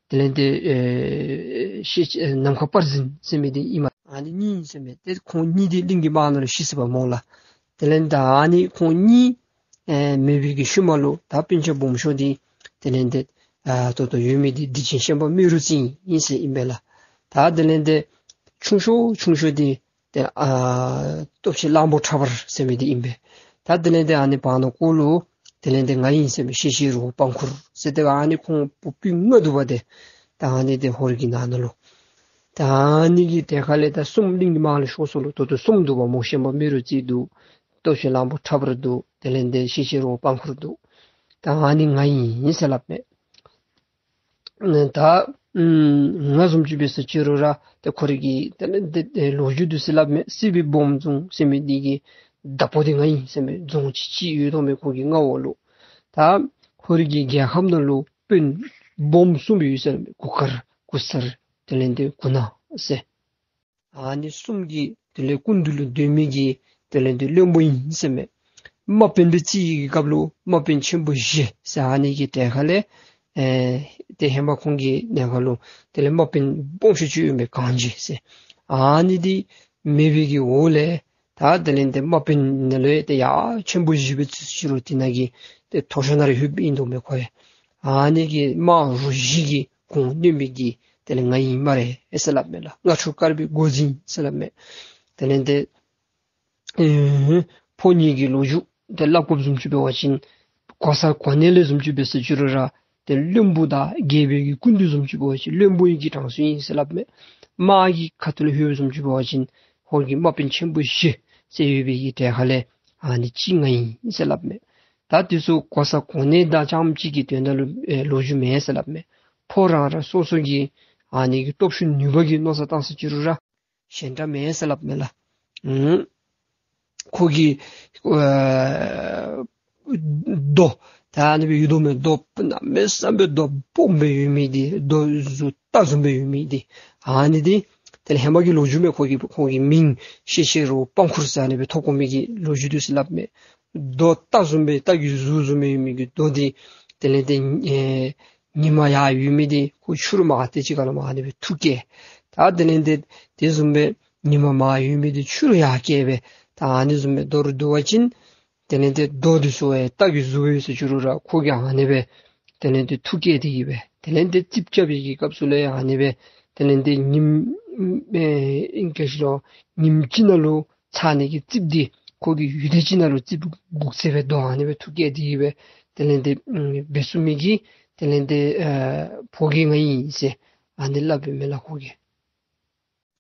དེ་ལས་ཏེ་ཨེ་ཤེས་ཨེ་ནམ་མཁའ་དཔལ་འཛིན་ཟེར་མི་འདི་ཨིན་མས། ཨ་ནི་གཉིས་ཨིན་ཟེར་མས། ཏེ་ཁོང་གཉིས་འདི་གླིང་གི་དམག་ནང་ལུ་ཤི་སོ་པ་སྨོ་ལགས། དེ་ལས་ད་ཨ་ནི་ཁོང་གཉིས་ཨེ་མེད་པའི་གི་ཤུལ་མ་ལུ་ད་སྤུན་ཆ་སྦོམ་ཤོས་འདི་དེ་ལས་ཏེ་ཨ་ད་ལྟོ་ཡོད་མི་འདི་སྡིག་ཅན་གཤེན་པ་རྨེ་རུ་རྩེ་ཨིན་ཟེར་ཨིན་པས་ལགས། ད་དེ་ལས་ཏེ་ཆུང་ཤོས་ཆུང་ཤོས་འདི་ཏེ་ཨ་སྟོབས་ཆེན་གླང་པོ་ཁྲ་འབར་ཟེར་མི་འདི་ཨིན་པས། ད་དེ་ལས་ཏེ་ཨ་ནི་བར་ན་ཁོ་ལུ་དེ་ལས་ཏེ་ང་ཨིན་ཟེར་མི་ཤེས་ཤེས་རུ་པང་ཁུར་ཟེར་ཏེ་ཨ་ནི་ཁོང་བུ་སྤུན་ལྔ་འདུག་པ་ཏེ། ད་ཨ་ནི་ཏེ་ཧོར་གྱི་ནང་ན་ལུ་ད་ཨ་ནི་གི་གྲས་ཁ་ལས་ད་གསུམ་གླིང་གི་དམག་ལུ་ཤོར་སོ་ལོ། ད་ལྟོ་གསུམ་འདུག་པ་སྨོ། གཤེན་པ་རྨེ་རུ་རྩེ་འདུག། སྟོབས་ཆེན་གླང་པོ་ཁྲ་འབར་འདུག། དེ་ལས་ཏེ་ཤེས་ཤེས་རུ་པང་ཁུར་འདུག། ད་ཨ་ནི་ང་ཨིན་ཟེར་སླབ་མས། ད་ང་བཟུམ་ཅིག་འབད་ས་ཅི་རུང་ར་ཏེ་ཁོ་རའི་གི་དེ་ལས་ཏེ་ལོ་རྒྱུས་འདི་ཚུ་སླབ་མས། སྲིད་པའི་སྦོམ་རྫོང་ཟེར་མི་འདི་གི་བདག་པོ་འདི་ང་ཨིན་ཟེར་མས། རྫོང་ཅིག་ཅིག་ཡོད་དོ་མས་ཁོ་གི་མངའ་འོག་ལུ། ད་ཁོ་རའི་གི་རྒྱལ་ཁམས་ནང་ལུ་དཔོན་སྦོམ་གསུམ་ཡོད་ཟེར་མས། གུར་དཀར་གུར་སེར་དེ་ལས་ཏེ་གུར་ནག་ཟེར། ཨ་ནི་གསུམ་གྱི་དེ་ལས་སྐུ་མདུན་ལུ་སྡོད་མི་གི་དེ་ལས་ཏེ་བློན་པོ་ཨིན་ཟེར་མས། དམག་དཔོན་སྦེ་རྩིས་ཀྱི་སྐབས་ལུ་དམག་དཔོན་ཆེན་པོ་བཞི་ཟེར་ཨ་ནི་གི་གྲས་ཁ་ལས་ཨེ་ཏེ་ཧེ་མ་ཁོང་གི་གནས་ཁ་ལུ་དེ་ལས་དམག་དཔོན་སྦོམ་ཤོས་ཅིག་ཡོད་མས། གངས་རྗེ་ཟེར། ཨ་ནི་འདི་མེད་པའི་གི་འོག་ལས་ད་དེ་ལས་ཏེ་དམག་དཔོན་ནང་ལུ་ཡང་ཏེ་ཡ་ཆེན་པོ་བཞི་སྦེ་རྩིས་ཅི་རུང་དེ་ནང་གི་ཏེ་མཐོ་ཤོས་ནང་ར་ལྷོདཔ་ཨིན་དོ་མས་ཁོ་ཡང་། ཨ་ནི་གི་དམག་རུ་བཞི་གི་ཁོང་གནོན་མི་གི་དེ་ལས་ང་ཨིན་སྨ་རེ་ཟེར་སླབ་མས་ལགས། ང་ཁྲོ་དཀར་པོའི་མགོ་འཛིན་ཟེར་སླབ་མས། དེ་ལས་ཏེ་ཨེ་ཕོ་ཉིད་ཀྱི་ལོ་རྒྱུས་ཏེ་སླབ་དགོཔ་བཟུམ་ཅིག་འབད་བ་ཅིན་གོ་ས་གོ་གནས་ལས་བཟུམ་ཅིག་འབད་ས་ཅི་རུང་ར་ཏེ་བློན་པོ་དང་རྒྱལ་པོའི་གི་སྐུ་མདུན་བཟུམ་ཅིག་འབད་བ་ཅིན་བློན་པོའི་གི་གྲངས་སུ་ཨིན་ཟེར་སླབ་མས། དམག་གི་ཁ་ཐུག་ལུ་ལྷོད་པ་བཟུམ་ཅིག་འབད་བ་ཅིན་ཧོར་གྱི་དམག་དཔོན་ཆེན་པོ་བཞི་ཟེར་ཡོད་པའི་གི་གྲས་ཁ་ལས་ཨ་ནི་གཅིག་ང་ཨིན་ཟེར་སླབ་མས། ད་དེ་ཚུ་གོ་ས་གོ་གནས་དང་རྐྱངམ་གཅིག་གི་དོན་དག་ལུ་ཨེ་ལོ་རྒྱུས་མེན་ཟེར་སླབ་མས། ཕོ་རང་རང་སོ་སོ་གི་ཨ་ནི་གི་སྟོབས་ཤུགས་ནུས་པ་གི་མནོ་བསམ་བཏང་ས་ཅི་རུང་ར་གཞན་དྲག་མེན་ཟེར་སླབ་མས་ལགས། ཨུམ་ཁོ་གི་ཨེ་རྡོ་ད་ཨ་ནི་སྦེ་ཡོད་དོ་མས། རྡོ་གནམ་མེད་ས་མེད་རྡོ་སྦོམ་སྦེ་ཡོད་མི་འདི་རྡོ་གཟུགས་རྟ་བཟུམ་སྦེ་ཡོད་མི་འདི་ཨ་ནི་འདི་དེ་ལས་ཧེ་མ་གི་ལོ་རྒྱུས་མས། ཁོ་གི་ཁོ་གི་མིང་ཤེ་ཤེ་རུ་པང་ཁུར་ཟེར་ཨ་ནི་སྦེ་ཐོབ་དགོ་མི་གི་ལོ་རྒྱུས་འདི་ཟེར་སླབ་མས། རྡོ་རྟ་བཟུམ་སྦེ་རྟ་གི་གཟུགས་བཟུམ་སྦེ་ཡོད་མི་གི་རྡོ་འདི་དེ་ལས་ཏེ་ཨེ་ཉི་མ་ཡར་ཡོད་མི་འདི་ཁོ་ཆུ་རུ་མར་ཏེ་ཅིག་ཁ་ལུ་མར་ཨ་ནི་སྦེ་འཐུ་བསྐྱལ། ད་དེ་ལས་ཏེ་དེ་བཟུམ་སྦེ་ཉི་མ་མར་ཡོད་མི་འདི་ཆུ་རུ་ཡར་བསྐྱལ་སྦེ་ད་ཨ་ནི་བཟུམ་སྦེ་རྡོ་རུ་བསྡུ་བ་ཅིན་དེ་ལས་ཏེ་རྡོ་འདི་ཚུ་ཨེ་རྟ་གི་གཟུགས་ཡོད་ས་ཅི་རུང་ར་ཁོ་གིས་ཨ་ནི་སྦེ་དེ་ལས་ཏེ་འཐུ་བསྐྱལ་ཏེ་གི་སྦེ་དེ་ལས་ཏེ་རྩིགཔ་རྐྱབ་པའི་གི་སྐབས་སུ་ལས་ཨ་ནི་སྦེ་དེ་ལས་ཏེ་ཉིམ་ཨེ་ཨིང་སྐད་ཤེས་ལོ་ཉིམ་ཅིག་ནང་ལུ་ཚ་ནི་གི་རྩིགཔ་འདི་ཁོ་གིས་ཡུན་ཐེངས་ཅིག་ནང་ལུ་རྩིགཔ་དགུ་བརྩེགས་སྦེ་རྡོ་ཨ་ནི་སྦེ་འཐུ་བསྐྱལ་ཏེ་གི་སྦེ་དེ་ལས་ཏེ་ཨུམ་འབད་ཚུགས་མི་གི་ དེ་ལས་འདི་ཨེ་ཕོ་རྒྱས་ང་ཨིན་ཟེར་ཨ་ནི་སླབ་པའི་མས་ལགས་ཁོ་གིས།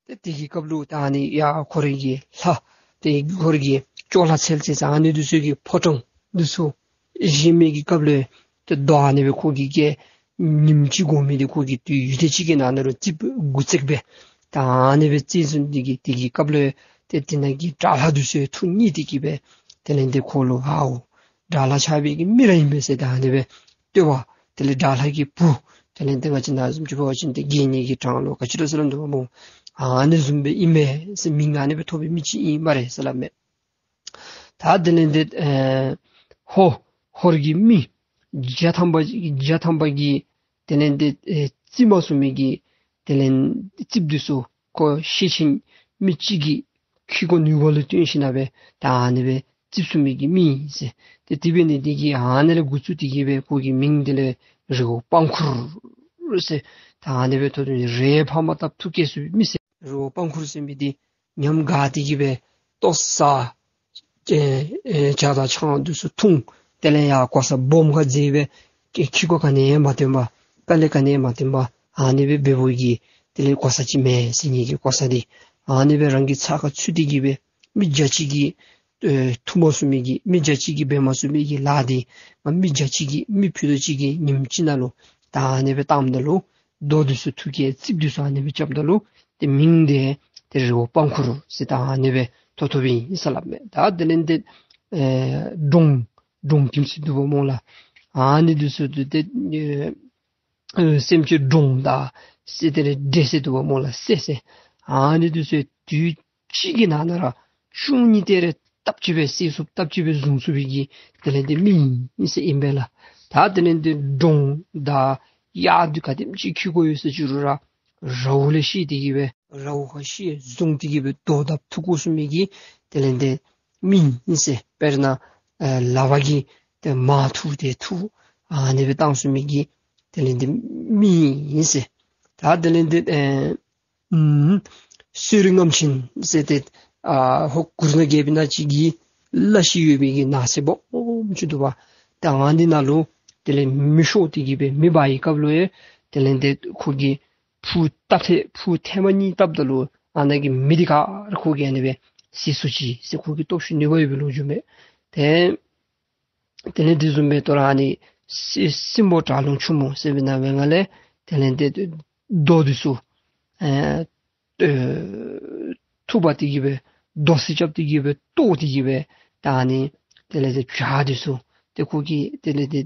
ཏེ་དེ་གི་སྐབས་ལུ་ད་ཨ་ནི་ཡ་ཁོ་རའི་གི་ལྷ་ཏེ་ཁོ་རའི་གི་ཅོག་ལྷ་ཚལ་ཟེར་ཨ་ནི་འདི་ཚུ་གི་ཕོ་བྲང་འདི་ཚུ་བཞེངས་མི་གི་སྐབས་ལུ་ཏེ་མདོ་ཨ་ནི་སྦེ་ཁོ་གིས་བཀལ། ཉིནམ་གཅིག་དགོ་མི་འདི་ཁོ་གིས་ཏེ་ཡུདཔ་ཐེངས་གཅིག་གི་ནང་ན་ལུ་རྩིགཔ་དགུ་བརྩེགས་སྦེ་ད་ཨ་ནི་སྦེ་རྩིག་བཟུང་སྟེ་གི་དེ་གི་སྐབས་ལུ་ཏེ་དེ་ནང་གི་དགྲ་ལྷ་འདི་ཚུ་ཐུགས་མཉེས་ཏེ་གི་སྦེ་དེ་ལས་འདི་ཁོ་ལུ་ཨའོ་དགྲ་ལྷ་ཆགས་པའི་གི་མི་ར་ཨིན་པས་ཟེར་ད་ཨ་ནི་སྦེ་བསྟོད་པ། དེ་ལས་དགྲ་ལྷ་གི་བུ་དེ་ལས་འདི་ང་བཅས་ནཱ་བཟུམ་ཅིག་འབད་བ་ཅིན་ཏེ་དགེ་བསྙེན་གྱི་གྲངས་ལུ་ག་ཅི་ལོ་ཟེར་སླབ་དོ་བ་སྨོ། ཨ་ནི་བཟུམ་སྦེ་ཨིན་མས་ཟེར་མིང་ཨ་ནི་སྦེ་ཐོབ་པའི་མི་ཅིག་ཨིན་སྨ་རེ་ཟེར་སླབ་མས། ད་དེ་ལས་འདི་ཨེ་ཧོར་ཧོར་གྱི་མི་བརྒྱ་ཐམ་པ་བརྒྱ་ཐམ་པ་གིས་དེ་ལས་འདི་ཨེ་རྩིག་མ་ཚུགས་མི་གི་དེ་ལས་རྩིགཔ་འདི་ཚུ་ཁོ་ཤེད་ཆེན་མི་གཅིག་གི་ཁེ་ཀོ་ནུས་པ་ལུ་བརྟེན་ཞིན་ན་སྦེ་ད་ཨ་ནི་སྦེ་རྩིག་ཚུགས་མི་གི་མི་ཨིན་ཟེར། ཏེ་དེ་འབད་ནི་དེ་གིས་ཨ་ནི་ལས་འགོ་བཙུགས་ཏེ་གི་སྦེ་ཁོ་གི་མིང་དེ་ལས་རི་བོ་པང་ཁུར་ཟེར་ད་ཨ་ནི་སྦེ་ཐོབ་སྟེ་རི་ཕག་མོ་བཏབ་ཐུགས་བསྐྱེད་ཚུགས་པའི་མི་ཟེར། རི་བོ་པང་ཁུར་ཟེར་མི་འདི་ཉམས་དགའ་སྟེ་གི་སྦེ་ལྟོ་ཟ་ཨེ་ཨེ་ཇ་དང་ཆང་འདི་ཚུ་འཐུང་། དེ་ལས་ཡར་གོ་ས་སྦོམ་ཁར་འཛེགས་སྦེ་ཁེ་ཁེ་ཀོ་ག་ནི་ཡང་མ་བཏོན་པར་དཀའ་ལས་ག་ནི་ཡང་མ་བཏོན་པར་ཨ་ནི་སྦེ་འབད་བའི་གི་དེ་ལས་གོ་ས་ཅིག་མེད་ཟེར་ནི་གི་གོ་ས་འདི་ཨ་ནི་སྦེ་རང་གི་ཚ་ཁར་ཚུད་དེ་གི་སྦེ་མི་བརྒྱ་གཅིག་གིས་ཨེ་འཐུང་མ་ཚུགས་མི་གི་མི་བརྒྱ་གཅིག་གིས་འབད་མ་ཚུགས་མི་གི་ལཱ་འདི་ང་མི་བརྒྱ་གཅིག་གིས་མི་ཕུད་རྡོག་གཅིག་གིས་ཉིནམ་གཅིག་ནང་ལུ་ད་ཨ་ནི་སྦེ་བཏངམ་ད་ལུ་རྡོ་འདི་ཚུ་འཐུ་གེ་རྩིགཔ་འདི་ཚུ་ཨ་ནི་སྦེ་རྐྱབ་ད་ལུ་ཏེ་མིང་འདི་ཏེ་རི་བོ་པང་ཁུར་ཟེར་ད་ཨ་ནི་སྦེ་ཐོབ་ཐོབ་ཨིན་ཟེར་སླབ་མས། ད་དེ་ལས་འདི་ཨེ་འབྲོང་འབྲོང་ཁྱིམ་ཟེར་འདུག་པ་སྨོ་ལགས། ཨ་ནི་འདི་ཚུ་ཏེ་ཏེ་ཨེ་ཨེ་སེམས་ཅན་འབྲོང་དང་སེ་དེ་ལས་འདྲེ་ཟེར་འདུག་པ་སྨོ་ལགས། སེ་སེ་ཨ་ནི་འདི་ཚུ་དུས་གཅིག་གི་ནང་ན་ར་ཆུང་ནི་དེ་རེ་སྟབས་གཅིག་སྦེ་བསད་ཚུགས་སྟབས་གཅིག་སྦེ་བཟུང་ཚུགས་པའི་གི་དེ་ལས་འདི་མི་ཨིན་ཟེར་ཨིན་པས་ལགས། ད་དེ་ལས་འདི་འབྲོང་དང་གཡག་འདི་ག་དེམ་ཅིག་ཁེ་ཀོ་ཡོད་ཟེར་ཅི་རུང་ར་རཝ་ལས་ཤེས་ཏེ་གི་སྦེ་རཝ་ཁར་ཤེས་བཟུང་སྟེ་གི་སྦེ་རྡོ་བཏབ་ཐུག་དགོ་ཚུགས་མི་གི་དེ་ལས་འདི་མི་ཨིན་ཟེར། དཔེར་ན་ཨེ་ལག་པ་གིས་ཏེ་མར་འཐུ་སྟེ་འཐུ་ཨ་ནི་སྦེ་བཏང་ཚུགས་མི་གི་དེ་ལས་འདི་མི་ཨིན་ཟེར། ད་དེ་ལས་འདི་ཨེ་ཨུམ་གསོད་རིགས་རྔམ་ཆེན་ཟེར་ཏེ་ཨ་ཧོར་གུར་ནག་རྒྱལ་པོའི་ནང་ཅིག་གི་བླ་ཤེད་ཡོད་པའི་གི་ནགས་ཚལ་སྦོམ་ཅིག་འདུག་པ། ད་ཨ་ནི་ནང་ལུ་དེ་ལས་མེ་ཤོར་ཏེ་གི་སྦེ་མེ་འབར་བའི་སྐབས་ལུ་ཡང་དེ་ལས་འདི་ཁོ་གིས་ཕུ་བཏབ་ཐེ་ཕུ་ཐེངས་མ་གཉིས་བཏབ་ད་ལུ་ཨ་ནཱ་གི་མེ་འདི་ག་ར་ཁོ་གིས་ཨ་ནི་སྦེ་བསད་ཚུགས་ཅི་ཟེར་ཁོ་གི་སྟོབས་ཤུགས་ནུས་པ་ཡོད་པའི་ལོ་རྒྱུས་མས། ཏེ་དེ་ལས་དེ་བཟུམ་སྦེ་ད་རུང་ཨ་ནི་སྲིན་སྲིན་པོ་དྲག་རླུང་ཆུང་མོ་ཟེར་བའི་ནང་པའི་ནང་ལས་དེ་ལས་འདི་རྡོ་འདི་ཚུ་ཨེ་ཨེ་འཐུ་འབག་སྟེ་གི་སྦེ་རྡོ་སེ་རྐྱབ་སྟེ་གི་སྦེ་གཏོར་ཏེ་གི་སྦེ་ད་ཨ་ནི་དེ་ལས་འདི་བྱག་འདི་ཚུ་ཏེ་ཁོ་གིས་དེ་ལས་འདི་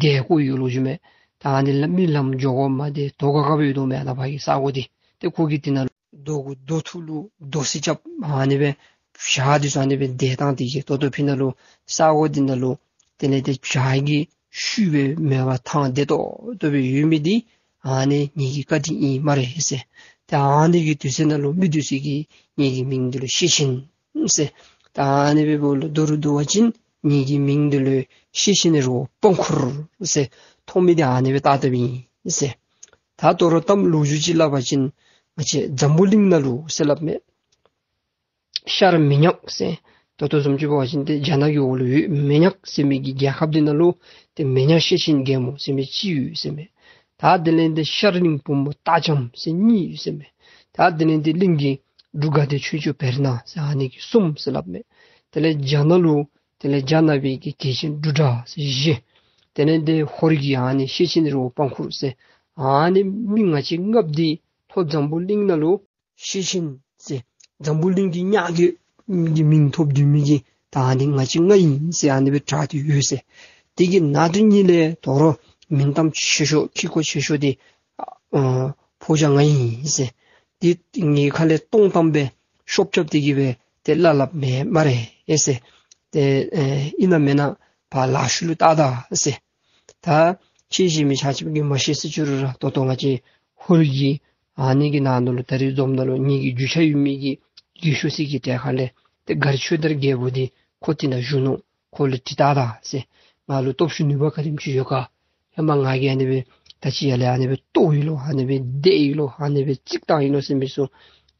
དེ་བཀོ་ཡོད་ལོ་རྒྱུས་མས། ད་ཨ་ནི་ལ་མི་ལམ་འགྱོ་དགོ་མ་དེ་དོ་ག་ག་སྦེ་ཡོད་དོ་མས་ཨ་ནཱ་ཕར་གི་ས་གོ་འདི། ཏེ་ཁོ་གིས་དེ་ནང་རྡོ་གུ་རྡོ་ཐུག་ལུ་རྡོ་སེ་རྐྱབ་ཨ་ནི་སྦེ་བྱག་འདི་ཚུ་ཨ་ནི་སྦེ་དེ་བཏང་སྟེ་གི་ད་ལྟོ་ཕི་ནང་ལུ་ས་གོ་འདི་ནང་ལུ་དེ་ལས་འདི་བྱག་གི་ཤུལ་སྦེ་མེད་པར་ཐང་བདེ་ཏོག་ཏོ་སྦེ་ཡོད་མི་འདི་ཨ་ནི་ངེ་གི་བཀའ་དྲིན་ཨིན་སྨ་རེ་ཟེར། ཏེ་ཨ་ནི་གི་དུས་ཚོད་ནང་ལུ་མི་འདི་ཚུ་གིས་ངེ་གི་མིང་འདི་ལུ་ཤེད་ཆེན་ཟེར། ད་ཨ་ནི་སྦེ་འབདཝ་ལུ་མདོར་བསྡུ་བ་ཅིན་ངེ་གི་མིང་འདི་ལུ་ཤེད་ཆེན་རི་བོ་པང་ཁུར་ཟེར་ཐོབ་མི་འདི་ཨ་ནི་སྦེ་བཏགས་བཏགསཔ་ཨིན་ཟེར། ད་དོ་རུང་གཏམ་ལོ་རྒྱུས་ཅིག་སླབ་པ་ཅིན་ང་བཅས་འཛམ་བུ་གླིང་ནང་ལུ་ཟེར་སླབ་མས། ཤར་མི་ཉག་ཟེར། ད་ལྟོ་བཟུམ་ཅིག་འབད་བ་ཅིན་ཏེ་རྒྱ་ནག་གི་འོག་ལུ་ཡོད་མི་ཉག་ཟེར་མི་གི་རྒྱལ་ཁབ་འདི་ནང་ལུ་ཏེ་མི་ཉག་ཤེད་ཆེན་རྒྱལ་མོ་ཟེར་མི་གཅིག་ཡོད་ཟེར་མས། ད་དེ་ལས་འདི་ཤར་གླིང་བུམོ་སྟག་འཇམ་ཟེར་གཉིས་ཡོད་ཟེར་མས། ད་དེ་ལས་འདི་གླིང་གི་འབྲུག་དགའ་བདེ་ཆོས་སྐྱོང་བེར་ནག་ཟེར་ཨ་ནི་གི་གསུམ་ཟེར་སླབ་མས། དེ་ལས་རྒྱ་ནག་ལུ་དེ་ལས་རྒྱ་ནག་པའི་གི་རྒྱལ་ཆེན་འབྲུག་གྲགས་ཟེར་བཞི། དེ་ལས་འདི་ཧོར་གྱི་ཨ་ནི་ཤེད་ཆེན་རི་བོ་པང་ཁུར་ཟེར་ཨ་ནི་མི་ང་བཅས་ལྔ་པོ་འདི་ལྷོ་འཛམ་བུ་གླིང་ནང་ལུ་ཤེད་ཆེན་ཟེར་འཛམ་བུ་གླིང་གི་ཉག་གི་མིང་ཐོབ་སྡོད་མི་གི་ད་ཨ་ནི་ང་བཅས་ལྔ་ཨིན་ཟེར་ཨ་ནི་སྦེ་གྲགས་ཏེ་ཡོད་ཟེར། དེ་གི་ནང་དོན་གཉིས་ལས་དོ་རུང་མིང་གཏམ་ཆེ་ཤོས་ཁེ་ཀོ་ཆེ་ཤོས་འདི་ཨ་ཕོ་རྒྱས་ང་ཨིན་ཟེར། དེ་ངེའི་ཁ་ལས་སྟོང་ཐམ་སྦེ་ཤོབ་རྐྱབ་སྟེ་གི་སྦེ་ཏེ་སླབ་སླབ་མེན་སྨ་རེ་ཟེར། ཏེ་ཨེ་ཨིན་ན་མེན་ན་ཕར་ལཱ་ཤུལ་ལུ་བལྟ་ད་ཟེར། ད་ཁྱེད་ཤེས་མི་ཆ་ཁྱབ་ཀྱིས་མ་ཤེས་ཟེར་ཅི་རུང་ར་ད་ལྟོ་ང་བཅས་ཧོར་གྱི་ཨ་ནི་གི་ནང་ན་ལུ་ད་རེས་འཛོམས་ནང་ལུ་ངེ་གི་རྒྱུས་ཆ་ཡོད་མི་གི་རྒས་ཤོས་ཅིག་གི་གྲལ་ཁ་ལས་ཏེ་མགར་ཆོས་དར་རྒྱལ་པོ་འདི་ཁོ་དེ་ནང་བཞུགས་ནུག། ཁོ་ལུ་དྲི་ད་ད་ཟེར། ང་ལུ་སྟོབས་ཤུགས་ནུས་པ་ག་དེམ་ཅིག་ཡོད་ག། ཧེ་མ་ང་གིས་ཨ་ནི་སྦེ་ད་ཅི་ཡར་ལས་ཨ་ནི་སྦེ་བཏོག་ཡི་ལོ། ཨ་ནི་སྦེ་བརྡེག་ཡི་ལོ། ཨ་ནི་སྦེ་རྩིག་བཏང་ཡི་ལོ་ཟེར་མི་ཚུ་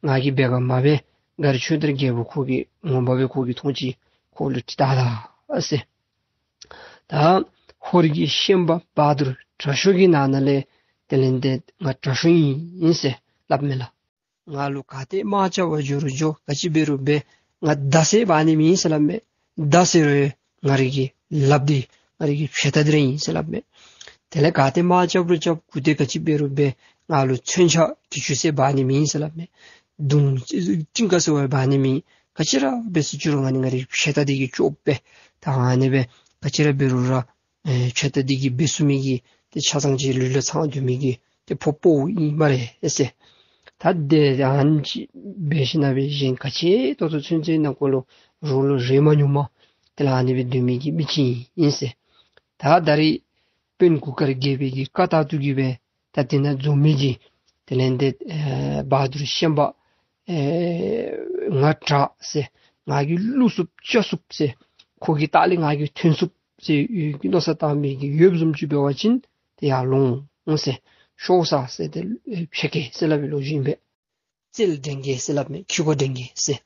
ང་གིས་འབད་ག་མ་འབད། མགར་ཆོས་དར་རྒྱལ་པོ་ཁོ་གིས་ངོ་མ་སྦེ་ཁོ་གིས་མཐོང་ཅི། ཁོ་ལུ་དྲི་ད་ད་ཟེར། ད་ཧོར་གྱི་ཤན་པ་བ་དུར་ དྲག་ཤོས་ཀྱི་ནང་ན་ལས་དེ་ལས་ཏེ་ང་དྲག་ཤོས་ཨིན་ཟེར་སླབ་མས་ལགས། ང་ལུ་ག་ཏེ་དམག་རྐྱབ་པར་འགྱོ་རུང་འགྱོ་ག་ཅི་འབད་རུང་འབད་ང་མདའ་ཟེར་འབག་ནི་མེད་ཟེར་སླབ་མས། མདའ་ཟེར་རུང་ང་རའི་གི་ལགཔ་འདི་ང་རའི་གི་ཕྱེད་ཏ་འདི་ར་ཨིན་ཟེར་སླབ་མས། དེ་ལས་ག་ཏེ་དམག་རྐྱབ་རུང་རྐྱབ་གུ་ཏེ་ག་ཅི་འབད་རུང་འབད་ང་ལུ་མཚོན་ཆ་གྱི་ཅུང་ཟད་འབག་ནི་མེད་ཟེར་སླབ་མས། མདུང་ཅི་ཅི་ག་ཟེར་བ་འབག་ནི་མེད། ག་ཅི་ར་འབད་ཟེར་ཅི་རུང་ང་ནི་ང་རའི་ཕྱེད་ཏ་འདི་གིས་ལྕོགས་པས། ད་ཨ་ནི་སྦེ་ག་ཅི་ར་འབད་རུང་ར་ཨེ་ཕྱེད་ཏ་འདི་གིས་འབད་ཚུགས་མི་གི་ཏེ་ཆ་ཚང་ཅིག་ལུས་ལ་ཚང་སྡོད་མི་གི་ཏེ་ཕོ་དཔའ་བོ་ཨིན་སྨ་རེ་ཨེ་ཟེར། ད་དེ་ཨ་ནི་ཅིག་འབད་ཞིནམ་ལས་གཞན་ག་ཅི་ཏོག་ཏོ་ཚུན་ཚོད་ནང་འཁོད་ལུ་རོགས་ལུ་རེ་མ་མྱོང་མས། དེ་ལས་ཨ་ནི་སྦེ་སྡོད་མི་གི་མི་ཅིག་ཨིན་ཟེར། ད་ད་རིས་དཔོན་གུར་དཀར་རྒྱལ་པོའི་གི་བཀའ་ལྟར་དུ་གི་སྦེ་ད་དེ་ནང་འཛོམས་མི་གི་དེ་ལས་ཏེ་ཨེ་བ་དུར་ཤན་པ་ཨེ་ང་དྲག་ཟེར་ང་གིས་བླུག་ཚུགས་རྐྱབ་ཚུགས་ཟེར་ཁོ་གི་ལྟག་ལས་ང་གིས་ཐོན་ཚུགས་ཟེར་ཡོད་ཀྱི་མནོ་བསམ་བཏང་མི་གི་ཡོདཔ་བཟུམ་ཅིག་འབད་བ་ཅིན་ཏེ་ཡར་ལོངས་འོང་ཟེར། ཤོག་ཟེར་ཏེ་ཨེ་ཕྱེད་ཀ་ཟེར་སླབ་པའི་ལོ་རྒྱུས་ཨིན་པས། རྩལ་འགྲན་གེ་ཟེར་སླབ་མས། ཁྱི་གོ་འགྲན་གེ་ཟེར།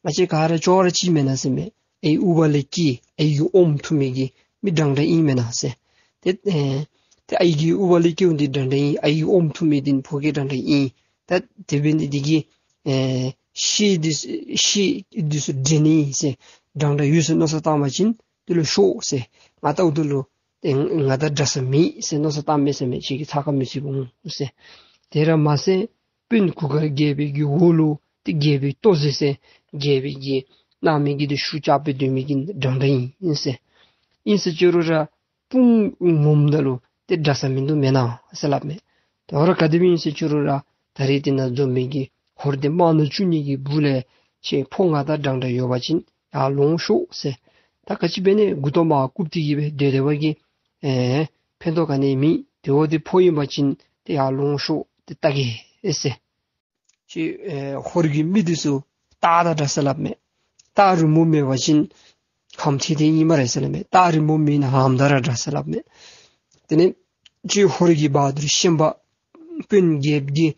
ང་བཅས་ག་ར་ཅོག་ར་གཅིག་མེན་ན་ཟེར་མས། ཨའི་ཨུ་བ་ལས་སྐྱེས་ཨའི་གི་ཨོམ་འཐུང་མི་གི་མི་འདྲན་འདྲ་ཨིན་མེན་ན་ཟེར། ཏེ་ཨེ་ཏེ་ཨའི་གི་ཨུ་བ་ལས་སྐྱེཝ་འདི་འདྲན་འདྲ་ཨིན། ཨའི་གི་ཨོམ་འཐུང་མི་འདི་ཕོ་སྐྱེས་འདྲན་འདྲ་ཨིན། ད་དེ་འབད་ནི་འདི་གིས་ཨེ་ཤེད་འདི་ཤེད་འདི་ཚུ་འགྲན་ནི་ཟེར་འདྲན་འདྲ་ཡོད་ཟེར་མནོ་བསམ་བཏང་བ་ཅིན་དེ་ལུ་ཤོག་ཟེར། ང་ལྟཝ་ད་ལུ་ཨེ་ང་དང་འདྲ་ས་མེད་ཟེར་མནོ་བསམ་བཏང་མས་ཟེར་མས། ཁྱེད་ཀྱིས་ཚ་ཁ་མི་ཚུད་པ་འོང་ཟེར། དེ་ར་མ་ཟད་དཔོན་གུར་དཀར་རྒྱལ་པོའི་གི་འོག་ལུ་ཏེ་རྒྱལ་པོའི་ལྟོ་གཟན་ཟེར་རྒྱལ་པོའི་གི་གནང་མི་གི་ཏེ་ཤུགས་རྐྱབ་སྦེ་སྡོད་མི་གི་འདྲན་འདྲ་ཨིན་ཟེར། ཨིན་ཟེར་ཅི་རུང་ར་དཔུང་ངོམ་ད་ལུ་ཏེ་འདྲ་ས་མིན་འདུག་མེན་ན་ཟེར་སླབ་མས། དོ་རུང་ག་དེ་སྦེ་ཨིན་ཟེར་ཅི་རུང་ར་ད་རིས་དེ་ནང་འཛོམས་མི་གི་ཧོར་སྡེ་དམག་སྣ་བཅུ་གཉིས་ཀྱི་སྦུག་ལས་ཁྱེད་ཕོ་ང་དང་འདྲན་འདྲ་ཡོད་པ་ཅིན་ཡར་ལོངས་ཤོག་ཟེར། ད་ག་ཅི་འབད་ནི་མགུ་ཏོ་མར་བཀུག་སྟེ་གི་སྦེ་སྡོད་སྡོད་པ་གིས་ཨེ་ཕན་ཐོགས་ག་ནི་མེད། དེ་འོ་དེ་ཕོ་ཨིན་པ་ཅིན་ཏེ་ཡར་ལོངས་ཤོག་ཏེ་བལྟ་གེ་ཟེར། ཅིག་ཨེ་ཧོར་གྱི་མི་འདི་ཚུ་སྟག་དང་འདྲ་ཟེར་སླབ་མས། སྟག་རི་མོ་མེད་པ་ཅིན་ཧམ་ཐིང་ཐིང་ཨིན་སྨ་རེ་ཟེར་སླབ་མས། སྟག་རི་མོ་མེད་ན་ཧམ་ད་ར་འདྲ་ཟེར་སླབ་མས། དེ་ལས་ཅིག་ཧོར་གྱི་བ་དུར་ཤན་པ་དཔོན་རྒྱལཔོ་གིས་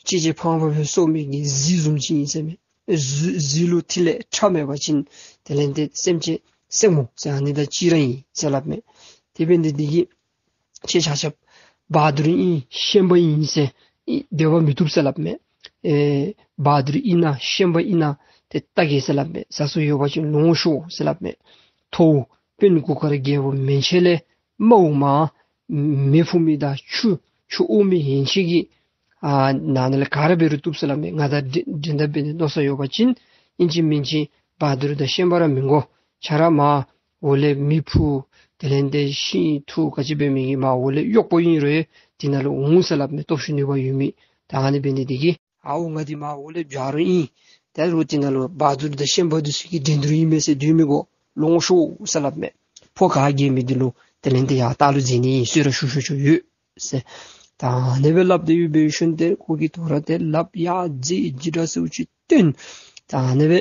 གཅེས་གཅེས་ཕངས་ཕངས་སྦེ་གསོ་མི་གི་གཟིག་བཟུམ་ཅིག་ཨིན་ཟེར་མས། གཟིག་གཟིག་ལུ་ཐིག་ལེ་ཁྲ་མེད་པ་ཅིན་དེ་ལས་ཏེ་སེམས་ཅན་སེམས་ངོ་ཟེར་ཨ་ནི་དང་གཅིག་ར་ཨིན་ཟེར་སླབ་མས། དེ་འབད་ནི་འདི་གིས་ཁྱེད་ཆ་ཁྱབ་བ་དུར་ཨིན་ཤན་པ་ཨིན་ཟེར་ཨེ་སྡོད་པ་མི་བཏུབ་ཟེར་སླབ་མས། ཨེ་བ་དུར་ཨིན་ན་ཤན་པ་ཨིན་ན་ཏེ་བལྟ་གེ་ཟེར་སླབ་མས། ཟ་སྲོལ་ཡོད་པ་ཅིན་ལོངས་ཤོག་ཟེར་སླབ་མས། ཐོ་བོ་དཔོན་གུར་དཀར་རྒྱལ་པོ་མན་ཆད་ལས་དམའཝ་མ་མེ་ཕུ་མི་དང་ཆུ་ཆུ་དབོག་མི་ཡན་ཆད་ཀྱིས་ཨ་ནཱ་ལས་ག་ར་འབད་རུང་བཏུབ་ཟེར་སླབ་མས། ང་དང་འགྲན་འགྲན་ཟླ་འབད་ནི་མནོ་བསམ་ཡོད་པ་ཅིན་ཨིན་ཅི་མིན་ཅི་བ་དུར་དང་ཤན་པ་ར་མི་དགོ། ཁྱེད་ར་མར་འོག་ལས་མེ་ཕུ་དེ་ལས་ཏེ་ཤིང་འཐུ་ག་ཅི་འབད་མི་གི་མར་འོག་ལས་གཡོགཔ་ཨིན་རུང་དེ་ནང་ལུ་འོང་ཟེར་སླབ་མས། སྟོབས་ཤུགས་ནུས་པ་ཡོད་མི། ད་ཨ་ནི་འབད་ནི་འདི་གིས་ཨའོ་ང་འདི་མར་འོག་ལས་བྱ་རུང་ཨིན། ད་རུང་དེ་ནང་ལུ་བ་དུར་དང་ཤན་པ་འདི་ཚུ་གི་འགྲན་བསྡུར་ཨིན་མས་ཟེར་སྡོད་མི་དགོ། ལོངས་ཤོག་ཟེར་སླབ་མས། ཕོ་ག་རྒྱལ་མི་འདི་ལུ་དེ་ལས་ཏེ་ཡར་ལྟག་ལུ་འཛེག་ནི་ཨིན། གསོལ་རས་ཞུ་ཞུ་ཞུ་ཡོད་ཟེར། ད་ཨ་ནི་སྦེ་སླབ་སྟེ་ཡོད་པའི་ཤུལ་ཏེ་ཁོ་གིས་དོ་རུང་ཏེ་ལགཔ་ཡར་འཛེགས་འཇིགས་སྐྲག་ཟེརཝ་ཅིག་བཏོན། ད་ཨ་ནི་སྦེ་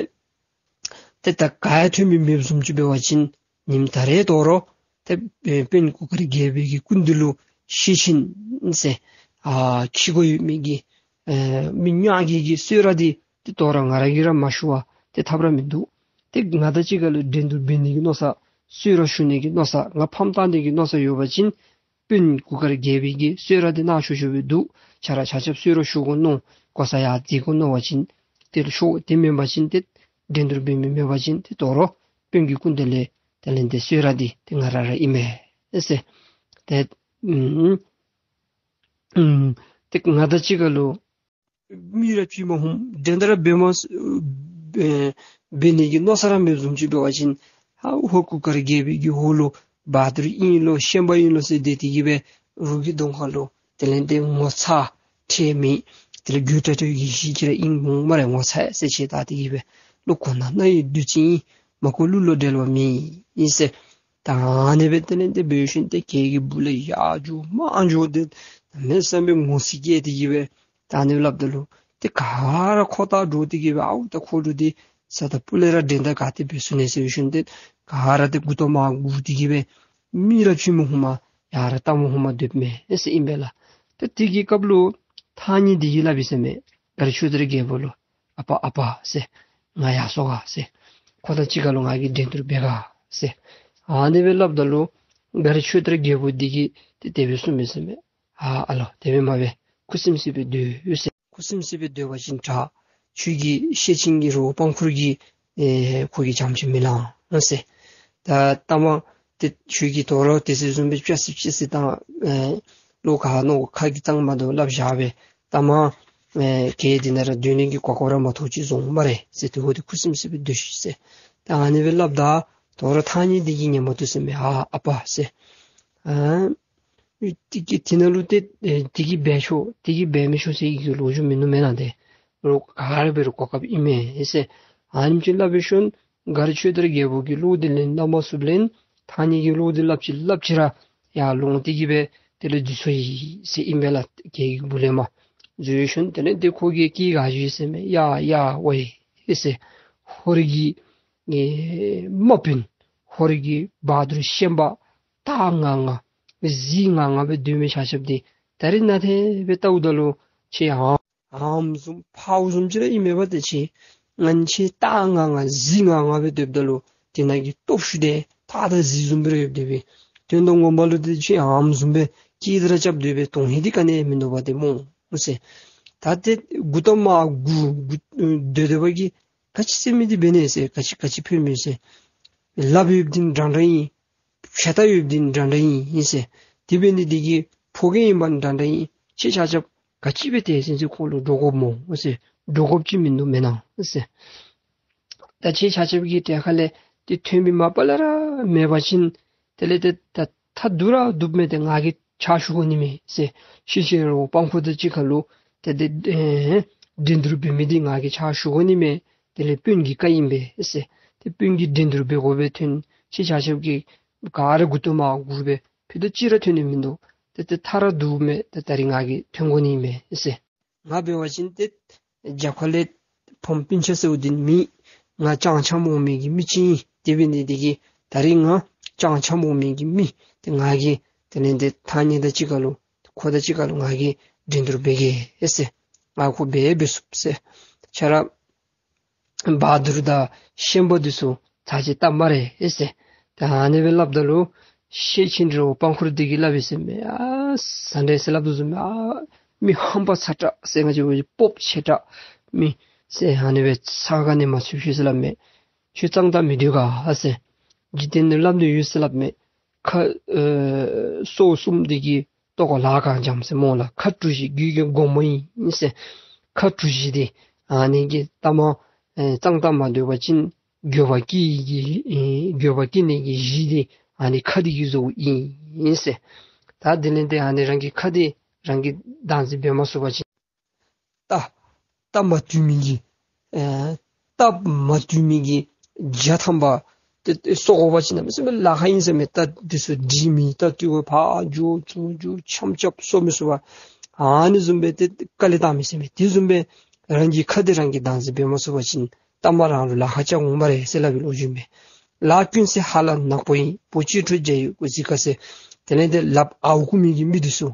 ཏེ་ད་ག་ཡང་ཐོན་མི་མེདཔ་བཟུམ་ཅིག་འབད་བ་ཅིན་ཉིནམ་ད་རེས་དོ་རུང་ཏེ་དཔོན་གུར་དཀར་རྒྱལ་པོའི་གི་སྐུ་མདུན་ལུ་ཤེད་ཆེན་ཟེར་ཨ་ཁྱི་གོ་ཡོད་མི་གི་ཨེ་མི་ཉག་གི་གི་གསོལ་རས་འདི་ཏེ་དོ་རུང་ང་ར་གིས་ར་མ་ཞུ་བར་ཏེ་ཐབས་ར་མིན་འདུག། ཏེ་ང་དང་གཅིག་ཁར་ལུ་འགྲན་བསྡུར་འབད་ནི་གི་མནོ་བསམ་གསོལ་རས་ཞུ་ནི་གི་མནོ་བསམ་ང་ཕམ་བཏང་ནི་གི་མནོ་བསམ་ཡོད་པ་ཅིན་དཔོན་གུར་དཀར་རྒྱལ་པོའི་གི་གསོལ་རས་འདི་གནང་ཆོག་ཆོག་སྦེ་འདུག། ཁྱེད་ར་ཆ་ཁྱབ་གསོལ་རས་ཞུ་དགོ་མནོ་གོ་ས་ཡར་འཛེག་དགོ་མནོ་བ་ཅིན་ཏེ་ལུ་ཤོག། དེ་མེན་པ་ཅིན་ཏེ་འགྲན་བསྡུར་འབད་མི་མེད་པ་ཅིན་ཏེ་དོ་རུང་དཔོན་གྱི་སྐུ་མདུན་ལས་དེ་ལས་ཏེ་གསོལ་རས་འདི་ཏེ་ང་ར་ར་ཨིན་མས་ཟེར། ཏེ་ཨུམ་ཨུམ་ཏེ་ང་དང་གཅིག་ཁར་ལུ་མི་ར་ཕྱི་མ་ཧུམ་འགྲན་ཟླ་ར་འབད་མ་ཨེ་འབད་ནི་གི་མནོ་བསམ་ར་མེདཔ་བཟུམ་ཅིག་འབད་བ་ཅིན་ཧ་ཧོར་གུར་དཀར་རྒྱལ་པོའི་གི་འོག་ལུ་བ་དུར་ཨིན་ལོ་ཤན་པ་ཨིན་ལོ་ཟེར་སྡོད་དེ་གི་སྦེ་རོགས་ཀྱི་གདོང་ཁ་ལུ་དེ་ལས་ཏེ་ངོ་ཚ་ཁྲེལ་མེད་དེ་ལས་རྒྱུ་དྲག་དྲག་གི་ཤི་ཁྱེད་ར་ཨིན་འོང་སྨ་རེ། ངོ་ཚ་ཡ་ཟེར་ཆེ་ད་དེ་གི་སྦེ་ལོ་ཁོ་ན་ན་ཡི་དུས་ཅིག་ཨིན་མ་ཁོ་ལུ་ལོ་འབྲེལ་བ་མེད་ཨིན་ཟེར། ད་ཨ་ནི་སྦེ་དེ་ལས་ཏེ་འབད་ཞིནམ་ཏེ་ཁྱེད་ཀྱི་སྦུག་ལས་ཡར་འགྱོ་མར་འགྱོ་སྟེ་གནམ་མེད་ས་མེད་ངོ་ཚ་སྐྱེས་ཏེ་གི་སྦེ་ད་ཨ་ནི་སླབ་ད་ལུ་ཏེ་ག་ར་ཁོ་ཐག་འགྲོ་སྟེ་གི་སྦེ་ཨའུ་ད་ཁོ་འགྲོ་སྟེ་ས་ད་སྤུ་ལས་ར་འགྲན་ཟླ་ག་ཏེ་འབད་ཚུགས་ནི་ཟེར་ཞིནམ་ཏེ་ག་ར་ཏེ་མགུ་ཏོ་མར་སྒུར་ཏེ་གི་སྦེ་མི་ར་ཕྱི་མ་ཧུམ་ཡར་ར་ལྟག་མ་ཧུམ་སྡོདཔ་མས་ཨེ་ཟེར་ཨིན་པས་ལགས། ཏེ་དེ་གི་སྐབས་ལུ་ཐང་རྙེད་འདི་གིས་སླབ་ཡི་ཟེར་མས། མགར་ཆོས་དར་རྒྱལ་པོ་ལུ་ཨ་པ་ཨ་པ་ཟེར་ང་ཡར་སོང་ག་ཟེར་ཁོ་དང་གཅིག་ཁར་ལུ་ང་གིས་འགྲན་བསྡུར་འབད་ག་ཟེར་ཨ་ནི་སྦེ་སླབ་ད་ལུ་ མགར་ཆོས་དར་རྒྱལ་པོ་འདི་གིས་ཏེ་དེ་སྦེ་གསུངས་མས་ཟེར་མས། ཨ་ཨ་ལོ་དེ་སྦེ་མ་འབད། ཁུ་སིམ་སི་སྦེ་སྡོད་ཟེར། ཁུ་སིམ་སི་སྦེ་སྡོད་པ་ཅིན་དྲག། ཁྱོད་ཀྱི་ཤེད་ཆེན་གྱི་རི་བོ་པང་ཁུར་གྱིས་ཨེ་ཁོ་གི་བྱམས་ཅིག་མི་ལང་ཟེར། ད་ལྟ་མ་ཏེ་ཁྱོད་ཀྱིས་དོ་རུང་དེ་ཚུ་བཟུམ་སྦེ་ཅོ་སི་ཅོ་སི་དང་ཨེ་བློ་ག་ནོར་ཁ་གིས་གཙང་མ་དོ་སླབ་བཞག་སྦེ་ལྟ་མ་ཨེ་གལ་ཏེ་ན་ར་སྡོད་ནི་གི་གོ་སྐབས་ར་མ་ཐོབ་ཅིག་བཟོ་འོང་སྨ་རེ་ཟེར། ཏེ་ཁོ་འདི་ཁུ་སིམ་སི་སྦེ་སྡོད་ཤིག་ཟེར། ད་ཨ་ནི་སྦེ་སླབ་ད་དོ་རུང་ཐང་རྙེད་འདི་གིས་ཉན་མ་བཏུབ་ཟེར་མས། ཨ་ཨ་པ་ཟེར། ཨ་དེ་གིས་དེ་ནང་ལུ་ཏེ་ཨེ་དེ་གིས་འབད་ཆོག་དེ་གིས་འབད་མི་ཆོག་ཟེར་གྱི་ལོ་རྒྱུས་མིན་ནུག་མེན་ན། ཏེ་རོགས་ག་ར་འབད་རུང་གོ་སྐབས་ཨིན་མས་ཟེར། ཨ་ནེམ་ཅིག་སླབ་སྦེ་ཤོན། མགར་ཆོས་དར་རྒྱལ་པོ་གིས་བློ་འདི་ལེན་སླབ་མ་ཚུགསཔ་ལས་ཐང་རྙེད་ཀྱིས་བློ་འདི་སླབ་ཅི་སླབ་ཅི་ར་ཡར་ལོང་སྟེ་གིས་སྦེ་དེ་ལས་འདི་ཚུ་ཡི་ཟེར་ཨིན་པས་ལགས། གྱལ་གྱི་སྦུག་ལས་མར་འཛུལ་ཤོན། དེ་ལས་ཏེ་ཁོ་གིས་སྐད་ག་ཞུ་ཡི་ཟེར་མས། ཡ་ཡ་ཝའི་ཟེར། ཧོར་གྱི་ཨེ་དམག་དཔོན་ཧོར་གྱི་བ་དུར་ཤན་པ་སྟག་ང་ང་གཟིག་ང་ང་སྦེ་སྡོད་མི་ཆ་ཁྱབ་འདི་ད་རིས་ནཱ་དེ་སྦེ་བལྟཝ་ད་ལུ་ཁྱེད་ཨམ་ཨམ་བཟུམ་ཕཝ་བཟུམ་ཅིག་ར་ཨིན་མས་པ། ཏེ་ཁྱེད་ང་ཁྱེད་སྟག་ང་ང་གཟིག་ང་ང་སྦེ་སྡོདཔ་ད་ལུ་དེ་ནང་གི་སྟོབས་ཤུགས་འདི་ད་ད་གཟིག་བཟུམ་སྦེ་ར་ཡོདཔ་དེ་སྦེ། དོན་དག་ངོ་མ་ལུ་ཏེ་ཁྱེད་ཨམ་བཟུམ་སྦེ་སྐད་དེ་ར་རྐྱབ་སྡོད་པའི་དོན་ཧིང་འདི་ག་ནི་ཡང་མིན་འདུག་པ་ཏེ་སྨོ་ཟེར། ད་ཏེ་མགུ་ཏོ་མར་སྒུར་སྒུར་སྡོད་སྡོད་པ་གིས་ག་ཅི་ཟེར་མི་འདི་འབད་ནི་ཟེར། ག་ཅི་ག་ཅི་ཕན་མི་ཟེར། ལགཔ་ཡོདཔ་འདི་འདྲན་འདྲ་ཨིན། ཤ་སྟག་ཡོདཔ་འདི་འདྲན་འདྲ་ཨིན་ཟེར། དེ་འབད་ནི་འདི་གིས་ཕོ་རྒྱས་ཨིན་པ་འདྲན་འདྲ་ཨིན། ཁྱེད་ཆ་ཁྱབ་ག་ཅི་འབད་དེ་ཟེར་ཟེར་ཁོ་ལུ་འདྲོག་དགོཔ་སྨོ་ཟེར། འདྲོག་དགོཔ་ཅིག་མིན་འདུག་མེན་ན་ཟེར། ད་ཁྱེད་ཆ་ཁྱབ་ཀྱི་གྲལ་ཁ་ལས་ཏེ་ཐོན་མི་མ་པ་ལས་ར་མེད་པ་ཅིན་དེ་ལས་ཏེ་ད་ད་སྡུག་ར་སྡུག་མས། ཏེ་ང་གིས་ཕྱག་ཞུ་དགོ་ནི་མས་ཟེར། ཤེད་ཆེན་རི་བོ་པང་ཁུར་དང་གཅིག་ཁར་ལུ་ཏེ་ཏེ་ཨེ་འགྲན་བསྡུར་འབད་མི་འདི་ང་གིས་ཕྱག་ཞུ་དགོ་ནི་མས། དེ་ལས་དཔོན་གྱི་བཀའ་ཨིན་པས་ཟེར། ཏེ་དཔོན་གྱིས་འགྲན་བསྡུར་འབད་དགོ་པའི་དོན་ཁྱེད་ཆ་ཁྱབ་ཀྱིས་ག་ར་མགུ་ཏོ་མར་སྒུར་སྦེ་ཕུད་རྡོག་ཅིག་ར་ཐོན་ནི་མིན་འདུག། ཏེ་ཏེ་ཐག་ར་སྡུག་མས། ཏེ་ད་རིས་ང་གིས་ཐོན་དགོ་ནི་མས་ཟེར། ང་འབད་བ་ཅིན་ཏེ་རྒྱབ་ཁ་ལས་ཕམ་སྤུན་ཆ་ཟེརཝ་འདི་མེད། ང་སྤྱང་འཁྱམ་འོང་མི་གི་མི་ཅིག་ཨིན། དེ་འབད་ནི་འདི་གིས་ད་རིས་ང་སྤྱང་འཁྱམ་འོང་མི་གི་མི་ཏེ་ང་གིས་དེ་ལས་ཏེ་ཐང་རྙེད་དང་གཅིག་ཁར་ལུ་ཁོ་དང་གཅིག་ཁར་ལུ་ང་གིས་འགྲན་བསྡུར་འབད་གེ་ཨེ་ཟེར། ང་ཁོ་འབད་འབད་ཚུགས་ཟེར། ཁྱེད་ར་བ་དུར་དང་ཤན་པ་འདི་ཚུ་ཚར་ཅིག་བལྟ་སྨ་རེ་ཨེ་ཟེར། ད་ཨ་ནི་སྦེ་སླབ་ད་ལུ་ཤེད་ཆེན་རི་བོ་པང་ཁུར་འདི་གིས་སླབ་ཡི་ཟེར་མས། ཨ་ཟ་འདྲེ་ཟེར་སླབ་དོ་བཟུམ་མས། ཨ་མི་ཧམ་པ་ཚ་དྲགས་ཟེར་ང་བཅས་འབད་བ་ཅིན་སྤོབས་ཆེ་དྲགས་མི་ཟེར་ཨ་ནི་སྦེ་ཚ་ག་ནི་མ་ཚུད་ཤིག་ཟེར་སླབ་མས། ཁྱོད་གཙང་དག་མི་སྡོད་ག་ཟེར། འཇིག་རྟེན་ནང་སླབ་ནི་ཡོད་ཟེར་སླབ་མས། ཁ་ཨེ་སྲོག་གསུམ་འདི་གི་ལྟོ་གོས་ལཱ་གང་འཇམ་ཟེར་སྨོ་ལགས། ཁ་དྲུག་བཞི་རྒྱུད་ཀྱི་སྒོ་མོ་ཨིན་ཟེར། ཁ་དྲུག་བཞི་འདི་ཨ་ནི་གིས་ལྟ་མ་ཨེ་གཙང་དག་མ་སྡོད་པ་ཅིན་འགྱོད་པ་སྐྱེ་གི་ཨེ་འགྱོད་པ་སྐྱེ་ནི་གི་གཞི་འདི་ཨ་ནི་ཁ་འདི་གིས་བཟོཝ་ཨིན་ཟེར། ད་དེ་ལས་ཏེ་ཨ་ནི་རང་གི་ཁ་འདི་རང་གིས་བདག་འཛིན་འབད་མ་ཚུགས་པ་ཅིན་སྟབས་སྟབས་མ་བསྟུན་མི་གི་ཨེ་སྟབས་མ་བསྟུན་མི་གི་བརྒྱ་ཐམ་པ་ཏེ་ཏེ་གསོ་དགོ་པ་ཅིན་གནམ་མེད་ས་མེད་ལཱ་ཁག་ཨིན་ཟེར་མས། རྟ་འདི་ཚུ་སྒྲིག་མི་རྟ་འདི་ཚུ་ཕར་འགྱོ་ཚུར་འགྱོ་འཆམ་རྐྱབ་གསོ་མི་ཚུགས་པ། ཨ་ནི་བཟུམ་སྦེ་ཏེ་དཀའ་ལས་བཏང་མི་ཟེར་མས། དེ་བཟུམ་སྦེ་རང་གི་ཁ་འདི་རང་གིས་བདག་འཛིན་འབད་མ་ཚུགས་པ་ཅིན་ལྟ་མ་རང་ལུ་ལཱ་ཁག་རྐྱབ་འོང་སྨ་རེ་ཟེར་སླབ་པའི་ལོ་རྒྱུས་མས། ལཱ་ཀུན་ཟད་ཧ་ལམ་ནག་པོ་ཡིན། བུ་གཅིག་ཁྲུ་བརྒྱ་ཡོད་དགུ་ཟིག་ག་ཟེར། དེ་ལས་ཏེ་ལགཔ་ཨརཝ་རྐུ་མི་གི་མི་འདི་ཚུ་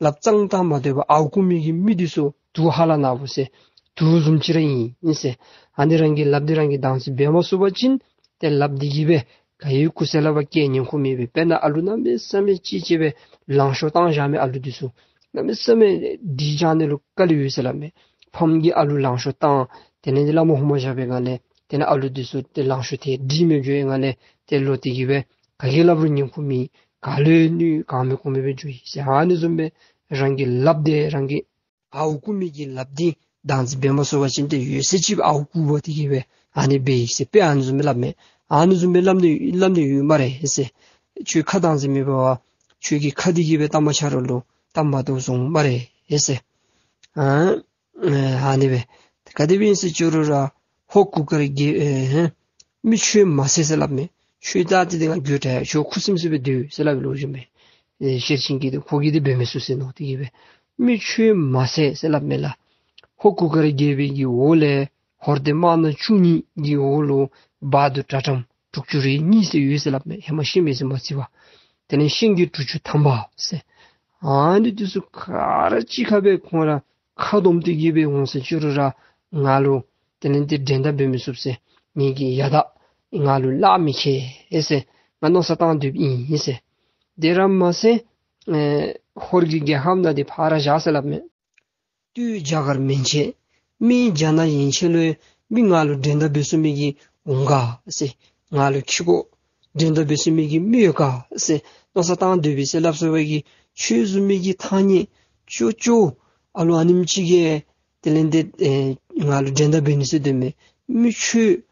ལགཔ་གཙང་དག་མ་སྡོད་པར་ཨརཝ་རྐུ་མི་གི་མི་འདི་ཚུ་དུག་ཧ་ལམ་ནག་པོ་ཟེར་དུག་བཟུམ་ཅིག་ར་ཨིན་ཨིན་ཟེར། ཨ་ནི་རང་གི་ལགཔ་འདི་རང་གིས་བདག་འཛིན་འབད་མ་ཚུགས་པ་ཅིན་ཏེ་ལགཔ་འདི་གིས་སྦེ་ག་ཡོད་ཀུ་སེ་ལ་བ་སྐད་ཉན་ཁུངས་མེད་པའི་དཔེར་ན་ཨ་ལུ་གནམ་མེད་ས་མེད་ཅིག་ཅིག་སྦེ་ལང་ཤོར་བཏང་བཞག་མི་ཨ་ལུ་འདི་ཚུ་གནམ་མེད་ས་མེད་སྒྲིག་བཞག་ནི་ལུ་དཀའ་ལས་ཡོད་ཟེར་སླབ་མས། ཕམ་གྱིས་ཨ་ལུ་ལང་ཤོར་བཏང་དེ་ལས་ཏེ་བླ་མ་ཧུ་མ་བཞག་པའི་སྒང་ལས་དེ་ལས་ཨ་ལུ་འདི་ཚུ་ཏེ་ལང་ཤོར་ཏེ་སྒྲིག་མེདཔ་འགྱོ་བའི་སྒང་ལས་ཏེ་ལོག་སྟེ་གིས་སྦེ་ག་གིས་སླབ་རུང་ཉན་ཁུངས་མེད། ག་ལུ་ཡང་གནོད་གང་མི་ཁོམ་མེད་སྦེ་འགྱོ་ཡི་ཟེར། ཨ་ནི་བཟུམ་སྦེ་རང་གི་ལགཔ་འདི་རང་གིས་ཨརཝ་རྐུ་མི་གི་ལགཔ་འདི་བདག་འཛིན་འབད་མ་ཚུགས་པ་ཅིན་ཏེ་ཡོད་ཚད་ཅིག་ཨརཝ་རྐུ་འབག་སྟེ་གིས་སྦེ་ཨ་ནི་འབད་ཡི་ཟེར་དཔེ་ཨ་ནི་བཟུམ་སྦེ་སླབ་མས། ཨ་ནི་བཟུམ་སྦེ་སླབ་ནི་སླབ་ནི་ཡོད་སྨ་རེ་ཟེར། ཁྱོད་ཁ་བདག་འཛིན་མེད་པ་བ་ཁྱོད་ཀྱི་ཁ་འདི་གིས་སྦེ་ལྟ་མ་ཆ་རོགས་ལུ་ལྟ་མ་བཏུབ་བཟོ་འོང་སྨ་རེ་ཟེར། ཨ་ཨ་ནི་སྦེ་ག་དེ་སྦེ་ཨིན་ཟེར་ཅི་རུང་ར་ཧོར་གུར་དཀར་རྒྱལ་ཨེ་མི་ཁྱོད་མ་ཟེར་ཟེར་སླབ་མས། ཁྱོད་ད་ཏེ་དེ་ང་རྒྱུད་དྲག་ཁྱོད་ཁུ་སིམ་སི་སྦེ་སྡོད་ཟེར་སླབ་པའི་ལོ་རྒྱུས་མས། ཨེ་ཤེར་ཕྱིན་གྱིས་ཏེ་ཁོ་གིས་ཏེ་འབད་མི་ཚུགས་ཟེར་མནོ་སྟེ་གིས་སྦེ་མི་ཁྱོད་མ་ཟེར་ཟེར་སླབ་མས་ལགས། ཧོར་གུར་དཀར་རྒྱལ་པོའི་གི་འོག་ལས་ཧོར་སྡེ་དམར་ནག་བཅུ་གཉིས་ཀྱི་འོག་ལུ་བ་དུར་དྲག་ཁྲམ་དྲུག་ཅུ་རེ་གཉིས་ཟེར་ཡོད་ཟེར་སླབ་མས། ཧེ་མ་ཤིང་མེད་ཟེར་མ་རྩིས་པར། དེ་ལས་ཤིང་གི་དྲུག་ཅུ་ཐམ་པ་ཟེར། ཨ་ནི་འདི་ཚུ་ག་ར་གཅིག་ཁར་སྦེ་ཁོང་ར་ཁ་སྡོམ་སྟེ་གིས་སྦེ་འོང་ཟེར་ཅི་རུང་ར་ང་ལུ་དེ་ལས་ཏེ་འགྲན་ཟླ་འབད་མི་ཚུགས་ཟེར། ངེ་གི་ཡ་བདག་ང་ལུ་ལག་མི་ཁེལ་ཟེར། ང་མནོ་བསམ་བཏང་སྡོདཔ་ཨིན་ཟེར། དེ་ར་མ་ཚད་ཨེ་ཧོར་གྱི་རྒྱལ་ཁམས་ནང་འདི་ཕར་བཞག་ཟེར་སླབ་མས། སྟོད་རྒྱ་གར་མན་ཆད་མི་རྒྱ་ནག་ཡན་ཆད་ལུ་མི་ང་ལུ་འགྲན་ཟླ་འབད་ཚུགས་མི་གི་འོང་ག་ཟེར། ང་ལུ་ཁེ་གོ་འགྲན་ཟླ་འབད་ཚུགས་མི་གི་མི་ཡོད་ག་ཟེར་མནོ་བསམ་བཏང་སྡོད་པས་ཟེར་སླབ་སོང་བ་གི། ཁྱོད་བཟུམ་མའི་གི་ཐ་སྙད་ཅོ་ཅོ་ཨ་ལོ་ཨ་ནེམ་ཅིག་གིས་དེ་ལས་འདི་ཨེ་ང་ལུ་འགྲན་ཟླ་འབད་ནི་ཟེར་སྡོད་མས། མི་ཁྱོད་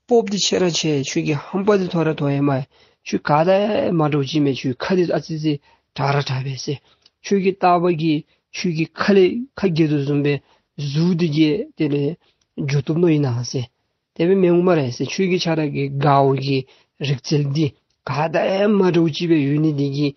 སྤོབས་འདི་ཆེ་ར་ཆེ། ཁྱོད་ཀྱི་ཧམ་པ་འདི་མཐོ་ར་མཐོ་ཡ་མས། ཁྱོད་ག་དང་ཡང་མ་འདྲཝ་ཅིག་མས། ཁྱོད་ཁ་འདི་ཨ་ཙི་ཙི་དྲག་ར་དྲག་པས་ཟེར། ཁྱོད་ཀྱི་ལྟག་པ་གི་ཁྱོད་ཀྱི་ཁ་ལས་ཁ་རྒྱས་དོ་བཟུམ་སྦེ་གཟུགས་འདི་གིས་དེ་ལས་འགྱོ་བཏུབ་མནོ་ཡི་ན་ཟེར། དེ་སྦེ་མི་འོང་སྨ་རེ་ཟེར། ཁྱོད་ཀྱི་ཆ་ར་གི་མགརཝ་གི་རིག་རྩལ་འདི་ག་དང་ཡང་མ་འདྲཝ་ཅིག་སྦེ་ཡོད་ནི་འདི་གིས་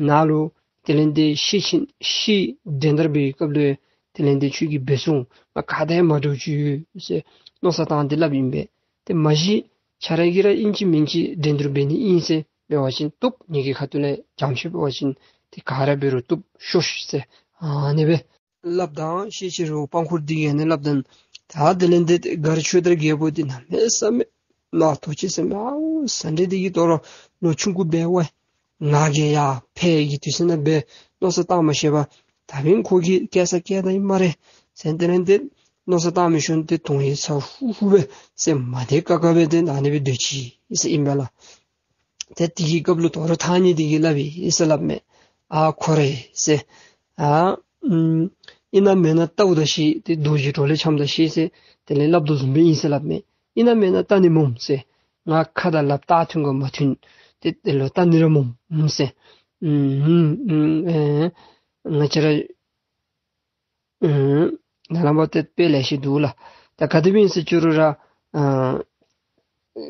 ང་ལུ་དེ་ལས་འདི་ཤེད་ཆེན་ཤེད་འགྲན་ཟླ་འབད་བའི་སྐབས་ལུ་དེ་ལས་འདི་ཁྱོད་ཀྱིས་འབད་ཚུགས། ང་ག་དང་ཡང་མ་འདྲཝ་ཅིག་ཡོད་ཟེར་མནོ་བསམ་བཏང་སྟེ་སླབ་ཨིན་པས། ཏེ་མ་གཞི་ཁྱོད་ར་གིས་ར་ཨིན་ཅི་མིན་ཅི་འགྲན་བསྡུར་འབད་ནི་ཨིན་ཟེར་འབད་བ་ཅིན་བཏུབ། ངེ་གི་ཁ་ཐུག་ལས་འཇམ་ཤོས་འབད་བ་ཅིན་ཏེ་ག་ར་འབད་རུང་བཏུབ་ཤོག་ཤིག་ཟེར་ཨ་ནི་སྦེ་སླབ་ད་ཤེད་ཆེ་རི་བོ་པང་ཁུར་འདི་གིས་ཨ་ནི་སླབ་ད། ད་དེ་ལས་འདི་མགར་ཆོས་དར་རྒྱལ་པོ་འདི་གནམ་མེད་ས་མེད་ནང་དོགས་ཅིག་ཟེར་མས། ཨའུ་ས་འདྲེ་འདི་གིས་དོ་རུང་ལོ་ཆུང་ཀུ་འབད་བས། ང་གིས་ཡར་ཕེབས་ཀྱི་དུས་ཚོད་ནང་འབད་མནོ་བསམ་བཏང་མ་ཤེས་པར་ད་འབདན་ཁོ་གིས་སྐྱེལ་ས་སྐྱེལ་ད་ཨིན་སྨ་རེ་ཟེར། དེ་ལས་འདི་མནོ་བསམ་བཏང་མི་ཤོང་སྟེ་དོན་ཡིད་ཚ་ཧུ་ཧུ་སྦེ་ཟེར་མ་བདེ་ཁག་ཁ་སྦེ་ཏེ་ཨ་ནི་སྦེ་སྡོད་ཅི་ཟེར་ཨིན་པས་ལགས། ཏེ་དེ་གི་སྐབས་ལུ་དོ་རུང་ཐང་རྙེད་འདི་གིས་སླབ་ཨིན་ཟེར་སླབ་མས། ཨ་ཁོ་རེ་ཟེར། ཨ་ཨམ་ཨིན་ན་མེན་ན་བལྟཝ་ད་ཤེས། ཏེ་རྡོ་རྗེ་གྲོགས་ལས་འཁྱམས་ད་ཤེས་ཟེར་དེ་ལས་སླབ་དོ་བཟུམ་སྦེ་ཨིན་ཟེར་སླབ་མས། ཨིན་ན་མེན་ན་བལྟ་ནི་སྨོ་ཟེར། ང་ཁ་དང་ལགཔ་བལྟ་ཐོན་ག་མ་ཐོན་ཏེ་དེ་ལུ་བལྟ་ནི་ར་སྨོ་ཟེར། ཨུམ་ཨུམ་ཨུམ་ཨེ་ང་བཅས་ར་ཨུམ་ནཱ་ལས་མར་ཏེ་དཔེ་ལེ་ཤ་འདུག་ལགས། ད་ག་དེ་སྦེ་ཨིན་ཟེར་བཅུག་རུང་ར་ཨ་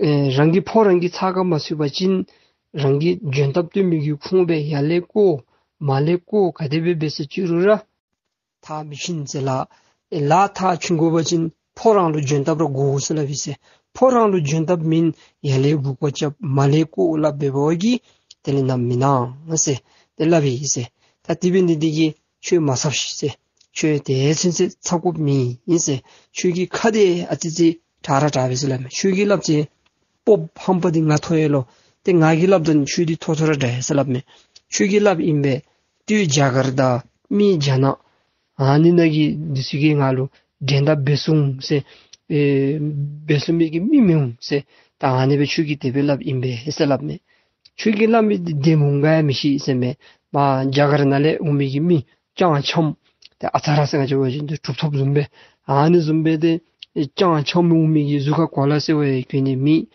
ཨེ་རང་གི་ཕོ་རང་གིས་ཚ་ག་མ་ཚུད་པ་ཅིན་རང་གི་འཇོན་ཐབས་སྟོན་མི་གི་ཁོང་སྦེ་ཡར་ལས་བསྐོ་མར་ལས་བསྐོ་ག་དེ་སྦེ་འབད་ཟེར་བཅུག་རུང་ར་མཐར་མི་ཕྱིན་ཟེར་ལགས། ཨེ་ལཱ་མཐར་ཕྱིན་དགོ་པ་ཅིན་ཕོ་རང་ལུ་འཇོན་ཐབས་ར་དགོ་ཟེར་སླབ་ཨིན་ཟེར། ཕོ་རང་ལུ་འཇོན་ཐབས་མེད་ཡར་ལས་འབུ་བརྐོ་རྐྱབ་མར་ལས་བསྐོ་སླབ་འབད་བ་གིས་དེ་ལས་ནམ་མི་གནང་ཟེར་ཏེ་སླབ་ཨིན་ཟེར། ད་དེ་འབད་ནི་འདི་གིས་ཁྱོད་མ་འཚབ་ཤིག་ཟེར། ཁྱོད་དེ་ཚུན་ཚོད་འཚབ་དགོཔ་མེད་ཨིན་ཟེར། ཁྱོད་ཀྱི་ཁ་འདི་ཨ་ཙི་ཙི་དྲག་ར་དྲག་པས་ཟེར་སླབ་མས། ཁྱོད་ཀྱིས་སླབ་ཅི་སྤོབས་ཧམ་པ་འདི་ང་མཐོ་ཡོད་ལོ། ཏེ་ང་གིས་སླབ་ད་ཁྱོད་འདི་མཐོ་མཐོ་ར་དྲག་ཡི་ཟེར་སླབ་མས། ཁྱོད་ཀྱིས་སླབ་ཨིན་པས། སྟོད་རྒྱ་གར་དང་སྨད་རྒྱ་ནག་ཨ་ནི་ནང་གི་འདི་ཚུ་གིས་ང་ལུ་འགྲན་ཟླ་འབད་ཚུགས་ཟེར་ཨེ་འབད་ཚུགས་མི་གི་མི་མི་འོང་ཟེར། ད་ཨ་ནི་སྦེ་ཁྱོད་ཀྱིས་དེ་སྦེ་སླབ་ཨིན་པས་ཟེར་སླབ་མས། ཁྱོད་ཀྱིས་སླབ་མི་འདི་བདེནམ་འོང་ག་ཡང་མི་ཤེས་ཟེར་མས། མར་རྒྱ་གར་ནང་ལས་འོང་མི་གི་མི་སྤྱང་འཁྱམས་ཏེ་ཨ་ཙ་ར་ཟེར་ང་བཅས་འབད་བ་ཅིན་ཏེ་གྲུབ་ཐོབ་བཟུམ་སྦེ་ཨ་ནི་བཟུམ་སྦེ་ཏེ་སྤྱང་འཁྱམས་འོང་མི་གི་གཟུགས་ཁར་གོ་ལ་ཟེར་བ་ཡང་གྱོན་ནི་མེད།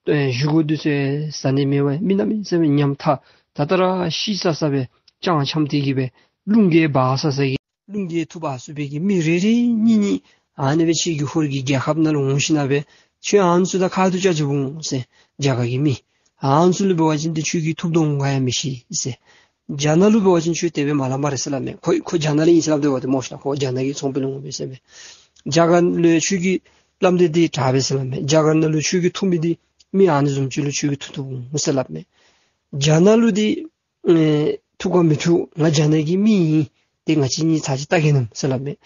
ཨེ་བཞེས་སྒོ་འདི་ཚུ་ཟ་ནི་མེད་པར་མི་གནམ་མེད་ས་མེད་ཉམ་ཐག། ད་ལྟོ་ར་ཤི་ས་ས་སྦེ་སྤྱང་འཁྱམས་ཏེ་གི་སྦེ་རླུང་གིས་འབག་ས་ས་གི་རླུང་གིས་འཐུ་འབག་ཚུགས་པའི་གི་མི་རེ་རེ་གཉིས་གཉིས་ཨ་ནི་སྦེ་ཁྱོད་ཀྱི་ཧོར་གྱི་རྒྱལ་ཁབ་ནང་ལུ་འོང་ཞིན་ན་སྦེ་ཁྱོད་ཨ་ནི་ཚུ་དང་ཁ་ཐུག་རྐྱབ་ཅི་འོང་ཟེར། རྒྱ་གར་གྱི་མི་ཨ་ནི་ཚུ་ལུ་འབད་བ་ཅིན་ཏེ་ཁྱོད་ཀྱིས་ཐུབ་དོ་འོང་ག་ཡང་མི་ཤེས་ཟེར། རྒྱ་ནག་ལུ་འབད་བ་ཅིན་ཁྱོད་དེ་སྦེ་མ་སླབ་སྨ་རེ་ཟེར་སླབ་མས། ཁོ་ཁོ་རྒྱ་ནག་ལས་ཨིན་ཟེར་སླབ་སྡོད་པ་ཏེ་སྨོ་ཤ་ཁོ་རྒྱ་ནག་གི་ཚོང་དཔོན་ལུ་འོང་པས་ཟེར་མས། རྒྱ་གར་ལུ་ཁྱོད་ཀྱིས་སླབ་ནི་འདི་དྲག་པས་ཟེར་སླབ་མས། རྒྱ་གར་ནང་ལུ་ཁྱོད་ཀྱིས་ཐུབ་མི་འདི་མི་ཨ་ནི་བཟུམ་ཅིག་ལུ་ཁྱོད་ཀྱིས་ཐུབ་ཐུབ་འོང་ཟེར་སླབ་མས། རྒྱ་ནག་ལུ་འདི་ཨེ་ཐུག་ག་མི་ཐུག་ང་རྒྱ་ནག་གི་མི་ཨིན། ཏེ་ང་བཅས་གཉིས་ཚར་གཅིག་བལྟ་གེ་ནམ་ཟེར་སླབ་མས།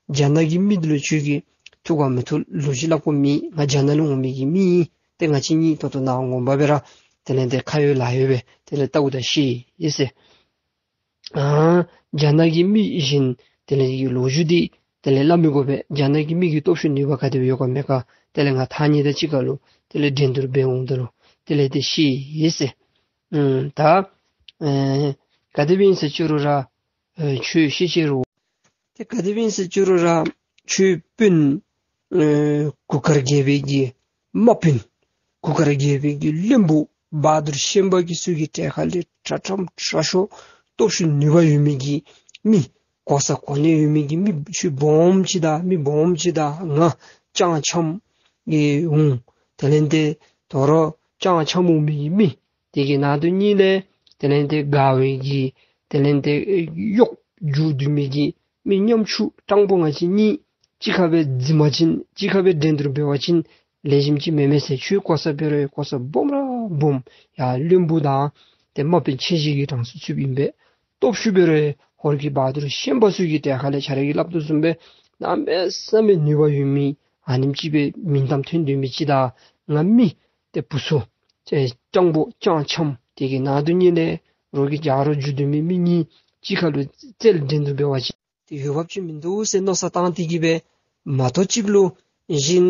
རྒྱ་ནག་གི་མི་འདི་ལུ་ཁྱོད་ཀྱིས་ཐུག་ག་མི་ཐུག་ལོ་རྒྱུས་སླབ་དགོཔ་མེད། ང་རྒྱ་ནག་ལུ་འོང་མི་གི་མི་ཨིན། ཏེ་ང་བཅས་གཉིས་ད་ལྟོ་ནཱ་ངོ་མ་སྦེ་ར་དེ་ལས་ཏེ་ཁ་ཡོད་ལག་ཡོད་སྦེ་དེ་ལས་བལྟཝ་ད་ཤེས་ཡི་ཟེར། ཨ་རྒྱ་ནག་གི་མི་བཞིན་དེ་ལས་ཀྱི་ལོ་རྒྱུས་འདི་དེ་ལས་སླབ་མི་དགོ་པས། རྒྱ་ནག་གི་མི་གི་སྟོབས་ཤུགས་ནུས་པ་ག་དེ་སྦེ་ཡོད་ག་མེད་ག་དེ་ལས་ང་ཐང་རྙེད་དང་གཅིག་ཁར་ལུ་དེ་ལས་འགྲན་བསྡུར་འབད་འོངམ་ད་ལུ་དེ་ལས་ཏེ་ཤེས་ཡི་ཟེར། ཨུམ་ད་ཨེ་ག་དེ་སྦེ་ཨིན་ཟེར་བཅུག་རུང་ར་ཨེ་ཁྱོད་ཤེས་ཤེས་རུང་། ཏེ་ག་དེ་སྦེ་ཨིན་ཟེར་བཅུག་རུང་ར་ཁྱོད་དཔོན་ཨེ་གུར་དཀར་རྒྱལ་པོའི་གི་དམག་དཔོན་གུར་དཀར་རྒྱལ་པོའི་གི་བློན་པོ་བ་དུར་ཤན་པ་གི་ཚུ་གི་གྲལ་ཁ་ལས་དྲག་ཁྲམ་དྲག་ཤོས་སྟོབས་ཤུགས་ནུས་པ་ཡོད་མི་གི་མི་གོ་ས་གོ་གནས་ཡོད་མི་གི་མི་ཁྱོད་སྦོམ་ཅིག་དང་མི་སྦོམ་ཅིག་དང་ང་སྤྱང་འཁྱམས་ཨེ་འོང་། དེ་ལས་ཏེ་དོ་རུང་སྤྱང་འཁྱམས་འོང་མི་གི་མི་དེ་གི་ནང་དོན་གཉིས་ལས་དེ་ལས་ཏེ་དགའ་བའི་གི་དེ་ལས་ཏེ་གཡོག་རྒྱུག་སྡོད་མི་གི་མི་ཉམ་ཆུང་སྤྲང་པོ་ང་བཅས་གཉིས་གཅིག་ཁར་སྦེ་འཛིང་པ་ཅིན་གཅིག་ཁར་སྦེ་འགྲན་བསྡུར་འབད་བ་ཅིན་ལེགས་ཤོམ་ཅིག་མེན་མས་ཟེར། ཁྱོད་གོ་ས་འབད་རུང་གོ་ས་སྦོམ་ར་སྦོམ་ཡར་བློན་པོ་དང་ཏེ་དམག་དཔོན་ཆེ་བཞི་གི་གྲངས་སུ་ཚུདཔ་ཨིན་པས། སྟོབས་ཤུགས་འབད་རུང་ཧོར་གྱི་བ་དུར་ཤན་པ་ཚུ་གི་གྲལ་ཁ་ལས་ཁྱོད་ར་གིས་སླབ་དོ་བཟུམ་སྦེ་གནམ་མེད་ས་མེད་ནུས་པ་ཡོད་མི་ཨ་ནེམ་ཅིག་སྦེ་མིང་གཏམ་ཐོན་སྡོད་མི་ཅིག་དང་ང་མི་ཏེ་བུ་ཚུ་ཏེ་སྤྲང་པོ་སྤྱང་འཁྱམས་དེ་གི་ནང་དོན་གཉིས་ལས་ རོགས་ཀྱི་རྒྱ་རོགས་རྒྱུ་དུ་མི་མི་གཉིས་གཅིག་ཁར་ལུ་རྩལ་འགྲན་བསྡུར་འབད་བ་ཅིན་དེ་འོས་འབབ་ཅིག་མིན་འདུག་ཟེར་མནོ་བསམ་བཏང་སྟེ་གི་སྦེ་མ་གཏོགས་ཅིག་ལུ་གཞན་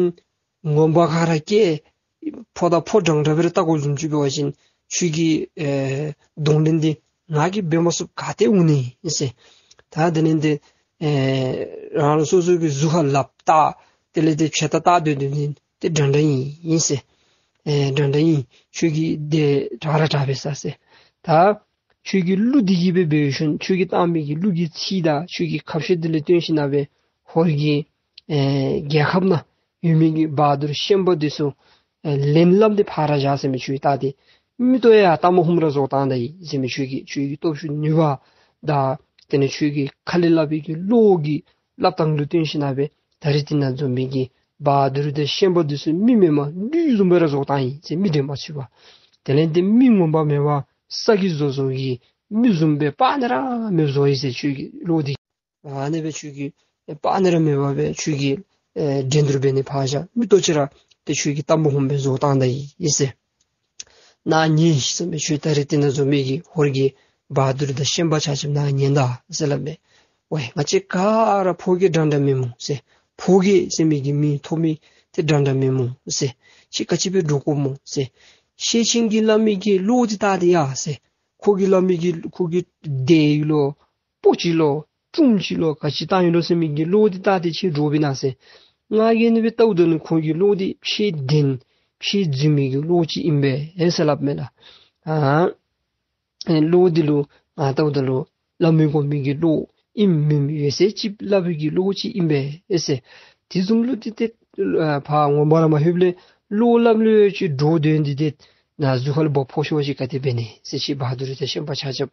ངོ་མ་ག་ར་སྐྱེ་ཕོ་དང་ཕོ་འདྲན་འདྲ་སྦེ་ར་བལྟ་དགོཔ་བཟུམ་ཅིག་འབད་བ་ཅིན་ཁྱོད་ཀྱི་ཨེ་གདོང་ལེན་འདི་ང་གིས་འབད་མ་ཚུགསཔ་ག་ཏེ་འོང་ནི་ཨིན་ཟེར། ད་དེ་ལས་འདི་ཨེ་རང་རང་སོ་སོ་གི་གཟུགས་ཁར་ལགཔ་བཏགས་དེ་ལས་འདི་ཕྱེད་ད་བཏགས་སྡོད་སྡོད་ནི་འདི་འདྲན་འདྲ་ཨིན་ཟེར། ཨེ་འདྲན་འདྲ་ཨིན། ཁྱོད་ཀྱིས་འདི་དྲག་ར་དྲག་པས་ཟེར། ད་ཁྱོད་ཀྱི་གླུ་འདི་གིས་སྦེ་འབད་ཞིནམ་ཁྱོད་ཀྱིས་བཏང་མི་གི་གླུ་གི་ཚིག་དང་ཁྱོད་ཀྱི་ཁ་བཤད་འདི་ལས་བརྟེན་ཞིནམ་སྦེ་ཧོར་གྱི་ཨེ་རྒྱལ་ཁབ་ནང་ཡོད་མི་གི་བ་དུར་ཤན་པ་འདི་ཚུ་ཨེ་ལན་སླབ་སྟེ་ཕར་བཞག་ཟེར་མི་ཁྱོད་ད་དེ་མིག་ཏོ་ཡང་སྟག་མོ་ཧུམ་ར་བཟོ་བཏང་ད་ཡི་ཟེར་མི་ཁྱོད་ཀྱི་ཁྱོད་ཀྱི་སྟོབས་ཤུགས་ནུས་པ་དང་དེ་ལས་ཁྱོད་ཀྱི་ཁ་ལས་སླབ་པའི་གི་བློ་གི་སླབ་ཐངས་ལུ་བརྟེན་ཞིནམ་སྦེ་ད་རིས་དེ་ནང་འཛོམས་མི་གི་བ་དུར་དང་ཤན་པ་འདི་ཚུ་མི་མེན་པར་བདུད་བཟུམ་སྦེ་ར་བཟོ་བཏང་ཡི་ཟེར། མི་འདྲེས་མ་ཚུགས་པར། དེ་ལས་འདི་མི་ངོ་མ་མེན་པར་ས་གི་བཟོ་བཟོ་གི་མི་བཟུམ་སྦེ་དཔག་ནི་ར་མེདཔ་བཟོ་ཡི་ཟེར། ཁྱོད་ཀྱི་བློ་འདི་ཨ་ནི་སྦེ་ཁྱོད་ཀྱིས་དཔག་ནི་ར་མེདཔ་སྦེ་ཁྱོད་ཀྱིས་ཨེ་འགྲན་བསྡུར་འབད་ནི་ཕར་བཞག། མིག་ཏོ་ཅིག་ར་ཏེ་ཁྱོད་ཀྱིས་སྟག་མོ་ཧུམ་སྦེ་བཟོ་བཏང་ད་ཡི་ཟེར། ནཱ་ཉན་ཤིག་ཟེར་མས། ཁྱོད་ད་རིས་དེ་ནང་འཛོམས་མི་གི་ཧོར་གྱི་བ་དུར་དང་ཤན་པ་ཆ་ཁྱབ་ནཱ་ཉན་ད་ཟེར་སླབ་མས། ཝའེ་ང་བཅས་ག་ར་ཕོ་སྐྱེས་འདྲན་འདྲ་མེན་སྨོ་ཟེར། ཕོ་སྐྱེས་ཟེར་མི་གི་མིང་ཐོབ་མི་དེ་འདྲན་འདྲ་མེན་སྨོ་ཟེར། ཁྱོད་ག་ཅི་སྦེ་འདྲོག་དགོཔ་སྨོ་ཟེར། ཤེད་ཆེན་གྱིས་སླབ་མི་གི་བློ་འདི་བལྟ་སྟེ་ཡ་ཟེར། ཁོ་གིས་སླབ་མི་གི་ཁོ་གིས་དེ་ཡི་ལོ་སྤོ་ཅི་ལོ་ཀྲུམ་ཅི་ལོ་ག་ཅི་བཏང་ཡི་ལོ་ཟེར་མི་གི་བློ་འདི་བལྟ་སྟེ་ཁྱོད་འདྲོག་པས་ན་ཟེར། ང་གིས་ཨ་ནི་སྦེ་བལྟཝ་ད་ནི་ཁོ་གི་བློ་འདི་ཕྱེད་བདེན་ཕྱེད་རྫུན་མི་གི་བློ་ཅིག་ཨིན་པས་ཟེར་སླབ་མས་ལགས། ཨ་ཨེ་བློ་འདི་ལུ་ང་བལྟཝ་ད་ལུ་སླབ་མི་དགོ་མི་གི་བློ་ཨིནམ་མེནམ་ཡོད་ཚད་ཅིག་སླབ་པའི་གི་བློ་ཅིག་ཨིན་པས་ཟེར། དེ་བཟུམ་བློ་འདི་ཏེ་ཨ་ཕར་ངོ་མ་ར་མ་ལྷོདཔ་ལས་བློ་སླབ་ལོང་ཅིག་འདྲོག་སྡོད་ནི་འདི་ཏེ་ནཱ་གཟུགས་ཁར་ལུ་འབག་ཕོག་ཤོར་བ་ཅིན་ག་དེ་འབད་ནི་ཟེར། ཁྱོད་བ་དུར་དང་ཤན་པ་ཆ་ཁྱབ་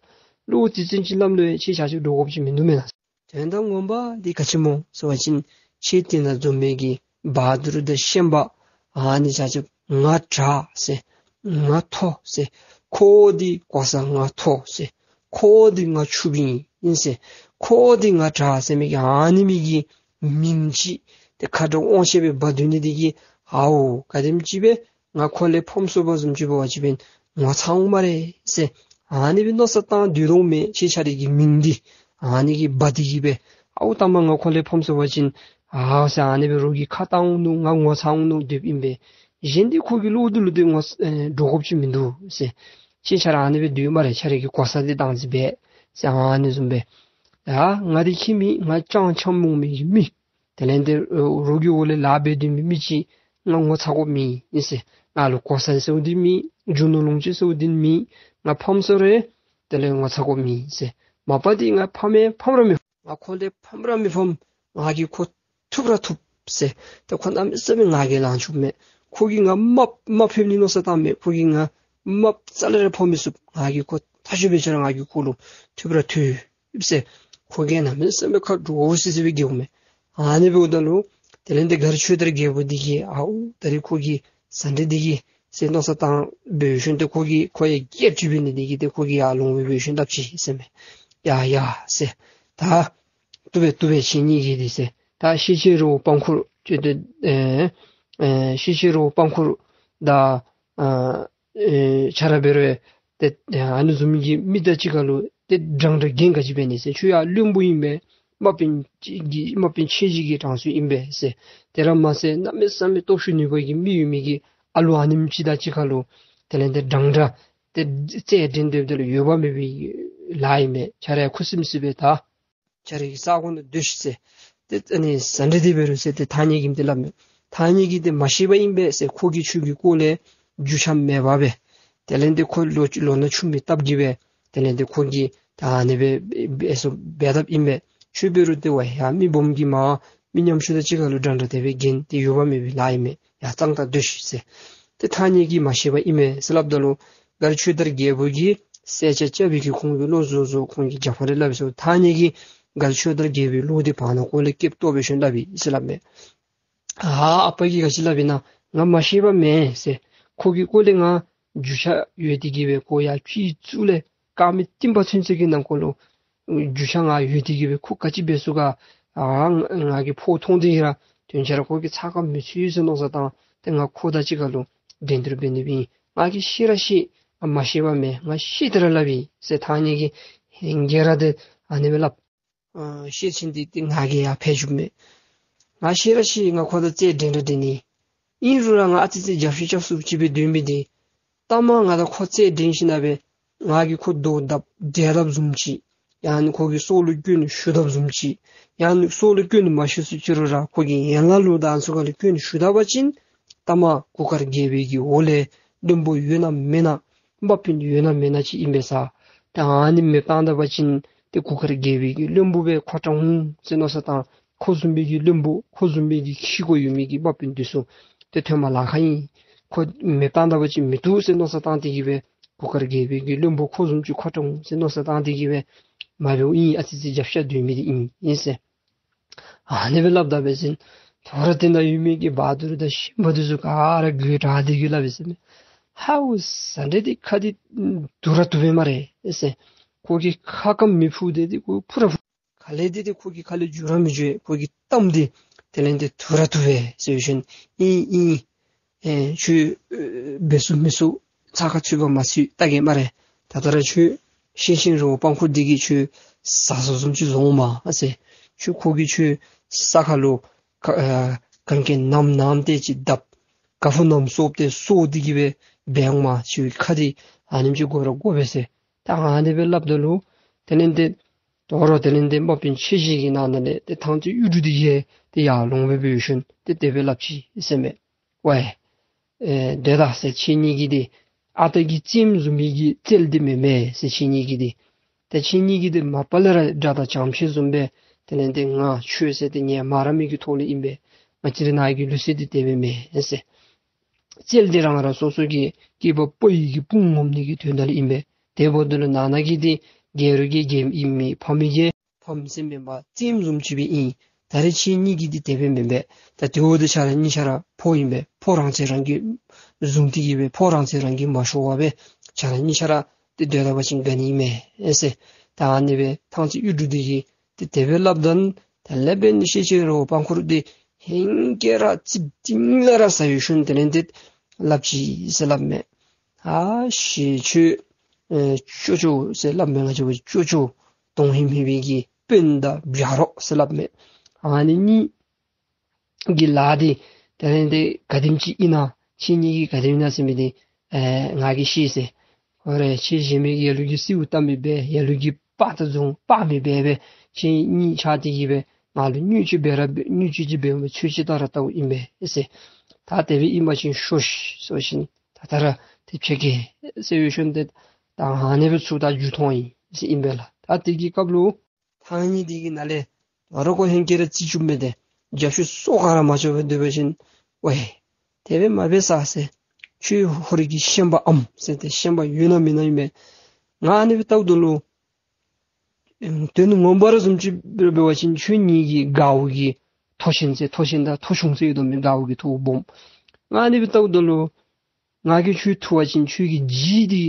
བློ་ཙི་ཙི་ཅིག་སླབ་ལོང་ཁྱོད་ཆ་ཁྱབ་འདྲོག་དགོཔ་ཅིག་མིན་འདུག་མེན་ན། དོན་དག་ངོ་མ་འདི་ག་ཅི་སྨོ་ཟེར་བ་ཅིན་ཁྱོད་དེ་ནང་འཛོམས་མི་གི་བ་དུར་དང་ཤན་པ་ཨ་ནི་ཆ་ཁྱབ་ང་དྲག་ཟེར་ང་མཐོ་ཟེར། ཁོ་འདི་གོ་ས་ང་མཐོ་ཟེར། ཁོ་འདི་ང་ཕྱུགཔོ་ཨིན་ཟེར། ཁོ་འདི་ང་དྲག་ཟེར་མི་གི་ཨ་ནི་མི་གི་མིང་ཅིག་ཏེ་ཁ་དྲོ་དབང་ཤེད་སྦེ་འབག་སྡོད་ནི་འདི་གིས་ཨའོ་ག་དེམ་ཅིག་སྦེ་ང་ཁོ་ལས་ཕམ་སོང་བ་བཟུམ་ཅིག་འབད་བ་ཅིན་ངོ་ཚ་འོང་སྨ་རེ་ཟེར། ཨ་ནི་སྦེ་མནོ་བསམ་བཏང་སྡོད་དོ་མས། ཁྱོད་ཆ་ར་གི་མིང་འདི་ཨ་ནི་གིས་འབག་སྟེ་གི་སྦེ་ཨའུ་ལྟ་མ་ང་ཁོ་ལས་ཕམ་སོང་བ་ཅིན་ཨའོ་ཟེར་ཨ་ནི་སྦེ་རོགས་ཀྱིས་ཁ་བཏང་འོང་ནུག། ང་ངོ་ཚ་འོང་ནུག་སྡོདཔ་ཨིན་པས། གཞན་འདི་ཁོ་གི་བློ་འདི་ལུ་འདི་ངོ་ཨེ་འདྲོག་དགོཔ་ཅིག་མིན་འདུག་ཟེར། ཁྱོད་ཆ་ར་ཨ་ནི་སྦེ་སྡོད་སྨ་རེ། ཆ་ར་གི་གོ་ས་འདི་བཏང་ཅི་སྦེ་ཟེར་ཨ་ནི་བཟུམ་སྦེ། ད་ང་འདི་ཁྱིམ་མི་ང་སྤྱང་འཁྱམ་འོང་མི་གི་མི། དེ་ལས་འདི་རོགས་ཀྱི་འོག་ལས་ལཱ་འབད་སྡོད་མི་མི་ཅིག་ང་ངོ་ཚ་དགོཔ་མེད་ཟེར། ང་ལུ་གོ་ས་ཟེརཝ་འདི་མེད། རྒྱུ་ནོར་ལོངས་སྤྱོད་ཟེརཝ་འདི་མེད། ང་ཕམ་སོང་རུང་དེ་ལས་ངོ་ཚ་དགོཔ་མེད་ཟེར། མ་པ་འདི་ང་ཕམ་ཡང་ཕམ་ར་མི་ཕམ། ང་ཁོ་ལས་ཕམ་ར་མི་ཕམ། ང་གིས་ཁོ་ཐུབ་ར་ཐུབ་ཟེར། ཏེ་ཁོ་གནམ་མེད་ས་མེད་ང་གིས་ལང་ཆོགཔ་མས། ཁོ་གིས་ང་དམའ་དམའ་ཕབ་ནི་མནོ་བསམ་བཏངམ་མས། ཁོ་གིས་ང་དམའ་རྩ་ལས་ར་ཕབ་མི་ཚུགས། ང་གིས་ཁོ་ཐག་ཆོད་སྦེ་ཆ་ར་ང་གིས་ཁོ་ལུ་ཐུབ་ར་ཐུབ་ཟེར། ཁོ་གིས་གནམ་མེད་ས་མེད་ཁ་དྲོ་སི་སི་སྦེ་གི་འོང་མས། ཨ་ནི་འབདཝ་ད་ལུ་དེ་ལས་འདི་མགར་ཆོས་དར་རྒྱལ་པོ་འདི་གིས་ཨའུ་ད་རིས་ཁོ་གི་ཟ་འདྲེ་འདི་གིས་ཟེར་མནོ་བསམ་བཏང་འབད་ཞིནམ་ཏེ་ཁོ་གིས་ཁོ་ཡང་སྐད་ཅིག་འབད་ནི་འདི་གིས་ཏེ་ཁོ་གིས་ཡར་ལོང་སྦེ་འབད་ཞིནམ་སླབ་ཅི་ཟེར་མས། ཡ་ཡ་ཟེར། ད་བཏུབ་པས་བཏུབ་པས་ཁྱེད་གཉིས་ཀྱིས་འདི་ཟེར། ད་ཤེད་ཆེན་རི་བོ་པང་ཁུར་ཅིག་ཏེ་ཨེ་ཨེ་ཤེད་ཆེན་རི་བོ་པང་ཁུར་དང་ཨ་ཨེ་ཆ་ར་འབད་རུང་ཏེ་ཨ་ནི་བཟུམ་གྱི་མི་དང་གཅིག་ཁར་ལུ་ཏེ་འདྲན་འདྲ་འགན་ག་ཅི་འབད་ནི་ཟེར། ཁྱོད་ཡང་བློན་པོ་ཨིན་པས། དམག་དཔོན་ཅིག་གི་དམག་དཔོན་ཆེ་ཅིག་གི་གྲངས་སུ་ཨིན་པས་ཟེར། དེ་ར་མ་ཚད་གནམ་མེད་ས་མེད་སྟོབས་ཤུགས་ནུས་པ་གི་མི་ཡོད་མི་གི་ཨ་ལོ་ཨ་ནེམ་ཅིག་དང་གཅིག་ཁར་ལུ་དེ་ལས་ཏེ་འདྲན་འདྲ་ཏེ་རྩལ་འགྲན་སྡུར་དེ་ལུ་འོས་འབབ་མེད་པའི་ལཱ་ཨིན་པས། ཁྱོད་ར་ཡང་ཁུ་སིམ་སི་སྦེ་ད་ཁྱོད་རའི་ས་གོ་ནང་སྡོད་ཤིག་ཟེར། ཏེ་ཨ་ནི་ཟ་འདྲེ་འདི་འབད་རུང་ཟེར་ཏེ་ཐང་རྙེད་ཀྱིས་འདི་སླབ་མས། ཐང་རྙེད་ཀྱིས་ཏེ་མ་ཤེས་པ་ཨིན་པས་ཟེར། ཁོ་གིས་ཁྱོད་ཀྱི་སྐོར་ལས་རྒྱུས་ཆ་མེད་པར་སྦེ་དེ་ལས་ཏེ་ཁོ་ལོ་ལོ་ན་ཆུང་མི་སྟབས་ཀྱིས་སྦེ་དེ་ལས་ཏེ་ཁོ་གིས་ད་ཨ་ནི་སྦེ་འབད་སོ་འབད་དཔ་ཨིན་པས། ཁྱོད་འབད་རུང་ཏེ་ཝའི་ཡ་མི་སྦོམ་གྱི་མ་མི་ཉམ་ཆུང་དང་གཅིག་ཁར་ལུ་འདྲན་འདྲ་དེ་སྦེ་འགན་དེ་འོས་འབབ་མེད་པའི་ལཱ་ཨིན་མས། ཡར་གཙང་ཏ་སྡོད་ཤིག་ཟེར། ཏེ་ཐང་རྙེད་ཀྱིས་མ་ཤེས་པ་ཨིན་མས་ཟེར་སླབ་ད་ལུ་མགར་ཆོས་དར་རྒྱལ་པོ་གིས་གསལ་ཆ་རྐྱབ་པའི་གི་ཁོང་གི་བློ་བཟོ་བཟོ་ཁོང་གིས་རྒྱབ་ཁར་སླབ་ཡི་ཟེར། ཐང་རྙེད་ཀྱིས་མགར་ཆོས་དར་རྒྱལ་པོའི་བློ་འདི་བར་ན་ཁོ་ལས་སྐེདཔ་བཏོག་སྦེ་ཞིནམ་སླབ་ཡི་ཟེར་སླབ་མས། ཨ་ཨ་པ་གིས་ག་ཅི་སླབ་ཨིན་ན་ང་མ་ཤེས་པ་མེན་ཟེར། ཁོ་གི་སྐོར་ལས་ང་རྒྱུས་ཆ་ཡོད་དེ་གིས་སྦེ་ཁོ་ཡར་སྤྱི་གཙུག་ལས་དཀར་མེ་སྟོན་པ་ཚུན་ཚོད་ཀྱི་ནང་འཁོད་ལུ་རྒྱུས་ཆ་ང་ཡོད་དེ་གིས་སྦེ་ཁོ་ག་ཅི་འབད་ཚུགས་ག། ཨ་ང་གིས་ཕོ་མཐོང་སྟེ་གིས་ར་དོན་ཆ་ར་ཁོ་གིས་ཚ་ཁ་མི་ཚུད་ཟེར་མནོ་བསམ་བཏང་སྟེ་ང་ཁོ་དང་གཅིག་ཁར་ལུ་འགྲན་བསྡུར་འབད་ནི་སྦེ་ཨིན། ང་གིས་ཤེས་ར་ཤེས། ཨ་མ་ཤེས་པ་མེད། ང་ཤེས་ཏེ་ར་སླབ་ཨིན་ཟེར་ཐང་རྙེད་ཀྱིས་ཧེང་སྐལ་ར་ཏེ་ཨ་ནི་སྦེ་སླབ། ཨ་ཤེས་ཅི་འདི་ཏེ་ང་གིས་ཡང་ཕན་ཞུཝ་མས། ང་ཤེས་ར་ཤེས། ང་ཁོ་དང་རྩེད་འགྲན་ར་འགྲན་ནི། ཨིན་རུང་ར་ང་ཨ་ཙི་ཙི་རྒྱབ་བཤུད་རྐྱབ་ཚུགསཔ་ཅིག་སྦེ་སྡོད་མི་འདི་ལྟ་མ་ང་དང་ཁོ་རྩེད་འགྲན་ཞིནམ་ལས་ང་གིས་ཁོ་རྡོ་བརྡབ་འདྲེ་བརྡབ་བཟུམ་ཅིག་ཡང་ན་ཁོ་གི་སྲོག་ལུ་སྐྱོན་ཞུགས་བརྡབ་བཟུམ་ཅིག་ཡང་ན་སྲོག་ལུ་སྐྱོན་མ་ཞུགས་ཚུ་ཅི་རུང་ར་ཁོ་གི་ཡན་ལག་ལུ་དང་ཚུ་ག་ལུ་སྐྱོན་ཞུགས་ད་པ་ཅིན་ལྟ་མ་གུར་དཀར་རྒྱལ་པོའི་གི་འོག་ལས་བློན་པོ་ཡོད་ན་མེན་ན་དམག་དཔོན་ཡོད་ན་མེན་ན་ཅིག་ཨིན་པས་ས། ད་ཨ་ནི་མེདཔ་བཏང་ད་པ་ཅིན་ཏེ་གུར་དཀར་རྒྱལ་པོའི་གི་བློན་པོ་སྦེ་ཁོ་དྲག་འོང་ཟེར་མནོ་བསམ་བཏང་། ཁོ་བཟུམ་པའི་གི་བློན་པོ་ཁོ་བཟུམ་པའི་གི་ཁྱི་གོ་ཡོད་མི་གི་དམག་དཔོན་འདི་ཚུ་ཏེ་ཐོན་མ་ལང་ཁ་ཨིན། ཁོ་མེདཔ་བཏང་ད་པ་ཅིན་མི་བཏུབ་ཟེར་མནོ་བསམ་བཏང་སྟེ་གི་སྦེ་གུར་དཀར་རྒྱལ་པོའི་གི་བློན་པོ་ཁོ་བཟུམ་ཅིག་ཁོ་དྲག་འོང་ཟེར་མནོ་བསམ་བཏང་སྟེ་གི་སྦེ་མ་འབདཝ་ཨིན། ཨ་ཙི་ཙི་རྒྱབ་བཤུད་སྡོད་མི་འདི་ཨིན་ཨིན་ཟེར། ཨ་ནི་སྦེ་སླབ་ད་པས་ཟེར། དོ་རུང་དེ་ནང་ཡོད་མི་གི་བ་དུར་དང་ཤན་པ་འདི་ཚུ་ག་ར་དགོད་བྲ་སྟེ་གི་སླབ་ཡི་ཟེར་མས། ཧའུ་ཟ་འདྲེ་འདི་ཁ་འདི་དུ་ར་དུ་བས་སྨ་རེ་ཟེར། ཁོ་གི་ཁ་སྐམ་མི་ཕུ་འདི་འདི་ཁོ་ཕུ་ར་ཕུ། ག་ལས་འདི་འདི་ཁོ་གི་ཁ་ལས་འགྱོ་ར་མི་འགྱོ། ཁོ་གི་གཏམ་འདི་དེ་ལས་འདི་དུ་ར་དུ་བས་ཟེར་ཞིནམ་ཨིན་ཨིན། ཨེ་ཁྱོད་ཨེ་འབད་ཚུགས་མི་ཚུགས་ཚ་ཁ་ཚུད་པ་མ་ཚུད་བལྟ་གེ་སྨ་རེ། ད་ལྟོ་ར་ཁྱོད་ཤེས་ཤེས་རོགས་པང་ཁུར་འདི་གིས་ཁྱོད་ཟ་ཟ་བཟུམ་ཅིག་བཟོ་འོང་མས་ཨ་ཟེར། ཁྱོད་ཁོ་གིས་ཁྱོད་ས་ཁ་ལུ་ཁ་ཨ་གན་རྐྱལ་ནམ་ནམ་ཏེ་ཅིག་བརྡབ། ཀ་ཕུ་ནམ་སོབ་སྟེ་སོ་འདི་གིས་སྦེ་འབད་འོང་མས། ཁྱོད་ཁ་འདི་ཨ་ནེམ་ཅིག་དགོ་ར་དགོ་པས་ཟེར། ད་ཨ་ནི་སྦེ་སླབ་ད་ལུ་དེ་ལས་འདི་དོ་རུང་དེ་ལས་འདི་དམག་དཔོན་ཆེ་བཞི་གི་ནང་ན་ལས་ཏེ་ཐང་རྩེ་གཡུ་འབྲུག་འདི་ཡང་ཏེ་ཡར་ལོང་སྦེ་འབད་ཞིནམ་ཏེ་དེ་སྦེ་སླབ་ཅི་ཟེར་མས། ཝའེ་ཨེ་སྡོད་ད་ཟེར། ཁྱེད་གཉིས་ཀྱི་འདི་ཨ་རྟག་གི་རྩེདམོ་བཟུམ་མའི་གི་རྩལ་འདི་མེན་མས་ཟེར། ཁྱེད་གཉིས་ཀྱི་འདི་ད་ཁྱེད་གཉིས་ཀྱི་འདི་མ་པ་ལས་ར་དགྲ་དང་བྱམས་ཆེན་བཟུམ་སྦེ་དེ་ལས་འདི་ང་ཁྱོད་ཟེར་ཏེ་ངལ་མ་རངས་མི་གི་ཐོག་ལས་ཨིན་པས། ང་བཅས་ར་ནཱ་གི་ལུགས་སྲོལ་འདི་དེ་སྦེ་མེན་ཟེར། རྩལ་འདི་རང་རང་སོ་སོ་གི་སྐྱེས་པ་ཕོ་ཡི་གི་དཔུང་ངོམ་ནི་གི་དོན་དག་ལུ་ཨིན་པས། དེ་འབདཝ་ད་ལུ་ནང་ན་གི་འདི་རྒྱལ་རོགས་ཀྱི་རྒྱལམོ་ཨིན་མི་ཕམ་གི་ཕམ་ཟེར་མེན་པར་རྩེདམོ་བཟུམ་ཅིག་སྦེ་ཨིན། ད་རེས་ཁྱེད་གཉིས་ཀྱི་འདི་དེ་སྦེ་མེན་པས། ད་དེ་འབདཝ་ད་ཁྱེད་ར་གཉིས་ཆ་ར་ཕོ་ཨིན་པས། ཕོ་རང་ཚེ་རང་གིས་བཟུང་སྟེ་གི་སྦེ་ཕོ་རང་ཚེ་རང་གིས་མ་ཤོར་བར་སྦེ་ཁྱེད་ར་གཉིས་ཆ་ར་འདི་སྡོད་ད་པ་ཅིན་དགའ་ནི་མས་ཨེ་ཟེར། ད་ཨ་ནི་སྦེ་ཐང་རྩེ་གཡུ་འབྲུག་འདི་གིས་ཏེ་དེ་སྦེ་སླབ་ད་དེ་ལས་འབད་ནི་ཤེས་ཤེས་རོགས་པང་ཁུར་འདི་ཧེང་སྐལ་ར་རྩིགཔ་སྟེང་ལས་ར་ཟ་ཡོད་ཞིནམ་དེ་ལས་འདི་སླབ་ཅི་ཟེར་སླབ་མས། ཨ་ཤི་ཁྱོད་ཨེ་ཅོ་ཅོ་ཟེར་སླབ་མས། ང་བཅས་ཅོ་ཅོ་དོན་ཧིང་མེད་པའི་གི་དཔོན་དང་བྱ་རོག་ཟེར་སླབ་མས། ཨ་ནི་གཉིས་ཀྱི་ལཱ་འདི་དེ་ལས་འདི་ག་དེམ་ཅིག་ཨིན་ན་ཁྱེད་གཉིས་ཀྱི་ག་དེམ་ཨིན་ན་ཟེར་མི་འདི་ཨེ་ང་གིས་ཤེས་ཟེར། ཁོ་ར་ཁྱེད་གཞན་མི་གི་ལ་ལུ་གིས་སེརཝ་བཏབ་མི་འབད། ལ་ལུ་གིས་པགས་ཏ་བཟུང་པགས་མི་འབད་འབད། ཁྱེད་གཉིས་ཆ་འདི་གིས་སྦེ་ང་ལུ་བརྙས་བཅོས་འབད་ར་བརྙས་བཅོས་ཅིག་འབད་འོང་པས། ཚོད་ཅིག་བལྟ་ར་བལྟཝ་ཨིན་པས་ཟེར། ད་དེ་སྦེ་ཨིན་པ་ཅིན་ཤོག་ཤིག་ཟེར་བ་ཅིན་ད་ད་ར་ཏེ་ཕྱད་གེ་ཟེར་ཡོད་ཞིནམ་ཏེ་ད་ཨ་ནི་སྦེ་ཚུར་ད་རྒྱུག་ཐོན་ཡི་ཟེར་ཨིན་པས་ལགས། ད་དེ་གི་སྐབས་ལུ་ཐང་རྙེད་འདི་གི་ནང་ལས་ད་རུང་ཁོ་ཧེང་སྐལ་ར་རྩིགཔ་བཅུག་མི་འདི་རྒྱབ་བཤུད་སོ་ག་ར་མ་ཆོད་པར་སྡོད་པ་ཅིན་ཝའེ་དེ་སྦེ་མ་འབད་ས་ཟེར། ཁྱོད་ཧོར་གྱི་ཤན་པ་ཨིནམ་ཟེར་ཏེ་ཤན་པ་ཡོད་ན་མེད་ན་ཨིན་མས། ང་ཨ་ནི་སྦེ་བལྟཝ་ད་ལུ་ཨེམ་དོན་ངོ་མ་ར་བཟུམ་ཅིག་འབད་བ་ཅིན་ཁྱོད་ངེ་གི་མགརཝ་གི་ཐོ་ཆེན་ཟེར་ཐོ་ཆེན་དང་ཐོ་ཆུང་ཟེར་ཡོད་དོ་མེན། མགརཝ་གི་ཐོ་སྦོམ། ང་ཨ་ནི་སྦེ་བལྟཝ་ད་ལུ་ང་གིས་ཁྱོད་འཐུ་བ་ཅིན་ཁྱོད་ཀྱི་ལྗིད་འདི་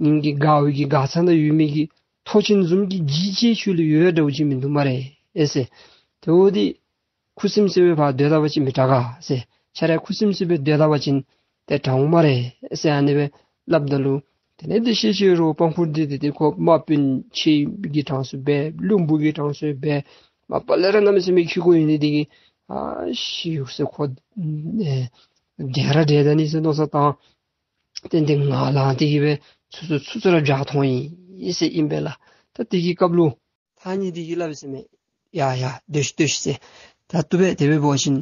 ངེ་གི་མགརཝ་གི་མགར་ཚང་ནང་ཡོད་མི་གི་ཐོ་ཆེན་བཟུམ་གྱི་ལྗིད་ཅིག་ཁྱོད་ལུ་ཡོད་འདྲཝ་ཅིག་མིན་འདུག་སྨ་རེ་ཨེ་ཟེར། དེ་འོ་འདི་ཁུ་སིམ་སི་སྦེ་ཕར་སྡོད་ད་པ་ཅིན་མི་དྲག་ག་ཟེར། ཁྱོད་ར་ཁུ་སིམ་སི་སྦེ་སྡོད་ད་པ་ཅིན་ཏེ་དྲག་འོང་སྨ་རེ་ཟེར་ཨ་ནི་སྦེ་སླབ་ད་ལུ་དེ་ལས་འདི་ཤེས་ཤེས་རོགས་པང་ཁུར་འདི་འདི་ཏེ་ཁོ་དམག་དཔོན་ཆེ་གི་གྲངས་སུ་འབད། བློན་པོ་གི་གྲངས་སུ་འབད། མ་པ་ལས་ར་གནམ་མེད་ས་མེད་ཁྱི་གོ་ཡོད་ནི་འདི་གིས་ཨ་ཤི་ཡོད་ཟེར། ཁོ་ཨེ་འདྲེ་ར་འདྲེ་ད་ནི་ཟེར་མནོ་བསམ་བཏང་། ཏན་ཏན་ངར་ལངས་ཏེ་གི་སྦེ་ཚུར་ཚུར་ཚུར་ཚུར་ར་བྱོག་ཐོན་ཡི་ཟེར་ཨིན་པས་ལགས། ད་དེ་གི་སྐབས་ལུ་ཐང་རྙེད་འདི་གིས་སླབ་ཡི་ཟེར་མས། ཡ་ཡ་སྡོད་ཤིག་སྡོད་ཤིག་ཟེར། ད་བཏུབ་པས། དེ་སྦེ་འབད་བ་ཅིན་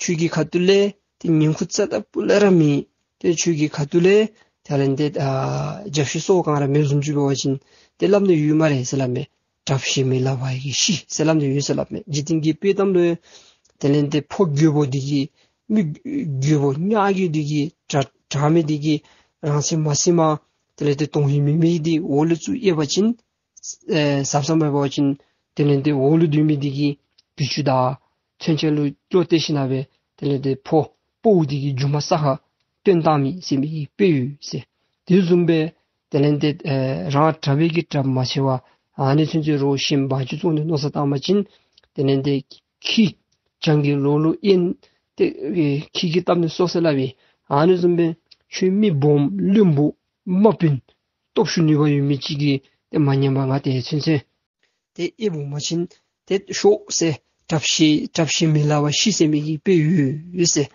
ཁྱོད་ཀྱི་ཁ་ཐུག་ལས་ཏེ་ཉིང་ཁུ་རྩ་དང་སྤུ་ལས་ར་མེད། ཏེ་ཁྱོད་ཀྱི་ཁ་ཐུག་ལས་ད་ལན་ཏེ་ཨ་རྒྱབ་བཤུད་སོ་ག་ར་མེདཔ་བཟུམ་ཅིག་འབད་བ་ཅིན་ཏེ་སླབ་ནི་ཡོད་སྨ་རེ་ཟེར་སླབ་མས། དྲགཔ་ཞེ་མེད་ལག་པ་ཡི་གིས་ཤི་ཟེར་སླབ་ནི་ཡོད་ཟེར་སླབ་མས། འཇིག་རྟེན་གྱི་དཔེ་གཏམ་ལུ་དེ་ལས་ཏེ་ཕོ་རྒོད་པོ་འདི་གིས་མི་རྒོད་པོ་ཉག་རྒོད་འདི་གིས་དྲག་དྲག་མི་འདི་གིས་རང་ཚེ་མ་ཟིན་པར་དེ་ལས་ཏེ་དོན་ཧིང་མེད་མི་འདི་འོག་ལུ་བཙུགས་ཡོད་པ་ཅིན་ཨེ་ཟབ་ཟབ་མ་འབད་བ་ཅིན་དེ་ལས་ཏེ་འོག་ལུ་སྡོད་མི་འདི་གིས་གྱི་ཅུང་དང་མཚོན་ཆ་ལུ་སྐྱོར་ཏེ་ཞིནམ་ལས་དེ་ལས་ཏེ་ཕོ་དཔའ་བོ་འདི་གི་རྒྱུ་མ་ས་ཁར་བཏོན་བཏང་མི་ཟེར་མི་གི་དཔེ་ཡོད་ཟེར། དེ་བཟུམ་སྦེ་དེ་ལས་ཏེ་ཨེ་རང་དྲག་པའི་གི་དྲགཔ་མ་ཆེ་བར་ཨ་ནི་ཚུན་ཚོད་རོགས་ཞེན་བར་ཆུ་བཙོང་ནི་མནོ་བསམ་བཏང་པ་ཅིན་དེ་ལས་ཏེ་ཁྱི་སྤྱང་ཀི་ལོག་ལོག་ཨིན་ཏེ་ཨེ་ཁྱི་གིས་བཏབ་ནི་སོ་ཟེར་སླབ་ཨིན། ཨ་ནི་བཟུམ་སྦེ་ཁྱོད་མི་སྦོམ་བླུན་པོ་ དམག་དཔོན་སྟོབས་ཤུགས་ནུས་པ་ཡོད་མི་ཅིག་གིས་ཏེ་མ་ཉན་པར་ང་ཏེ་ཚུན་ཚོད་ཏེ་ཨེ་འབུ་མ་བྱིན་ཏེ་ཤོག་ཟེར། དྲག་ཤེས་དྲག་ཤེས་མི་སླ་བ་ཤི་ཟེར་མི་གི་དཔེ་ཡོད་ཟེར།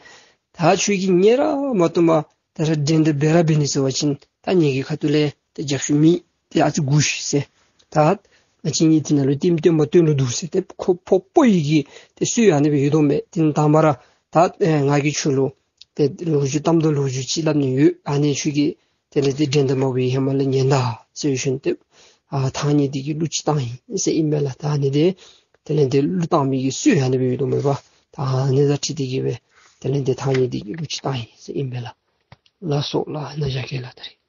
ད་ཁྱོད་ཀྱིས་ཉན་ར་མ་བཏུབ་མ་ད་ར་འགྲན་ཟླ་འབད་ར་འབད་ནི་ཟེར་བ་ཅིན་ད་ངེ་གི་ཁ་ཐུག་ལས་ཏེ་རྒྱབ་ཤུགས་མེད། ཏེ་ཨ་ཙི་སྒུག་ཤིག་ཟེར། ད་ང་བཅས་གཉིས་དེ་ནང་ལུ་ལྟདམོ་སྟོན་ལོང་འདུག་ཟེར། ཏེ་ཁོ་ཕོ་ཕོ་ཡི་གི་ཏེ་སྲོལ་ཨ་ནི་སྦེ་ཡོད་དོ་མས། དེ་ནི་དང་པ་ར་ད་ཨེ་ང་གིས་ཁྱོད་ལུ་ཏེ་ལོ་རྒྱུས་གཏམ་དང་ལོ་རྒྱུས་ཅིག་སླབ་ནི་ཡོད། ཨ་ནི་ཁྱོད་ཀྱིས་དེ་ལས་ཏེ་འགྲན་ཟླ་མ་འབད་བའི་ཧེ་མ་ལས་ཉན་ད་ཟེར་ཞིནམ་ཏེ་ཨ་ཐང་རྙེད་འདི་གིས་གླུ་ཅིག་བཏང་ཡི་ཟེར་ཨིན་མས་ལགས། ད་ཨ་ནི་འདི་དེ་ལས་ཏེ་གླུ་བཏང་མི་གི་སྲོལ་ཨ་ནི་སྦེ་ཡོད་དོ་མས་པ། ད་ཨ་ནི་དང་འཁྲིལ་ཏེ་གིས་སྦེ་དེ་ལས་ཏེ་ཐང་རྙེད་འདི་གིས་གླུ་ཅིག་བཏང་ཡི་ཟེར་ཨིན་མས་ལགས། ལགས་སོ་ལགས། ནཱ་བཞག་གེ་ལགས་ད་རིས།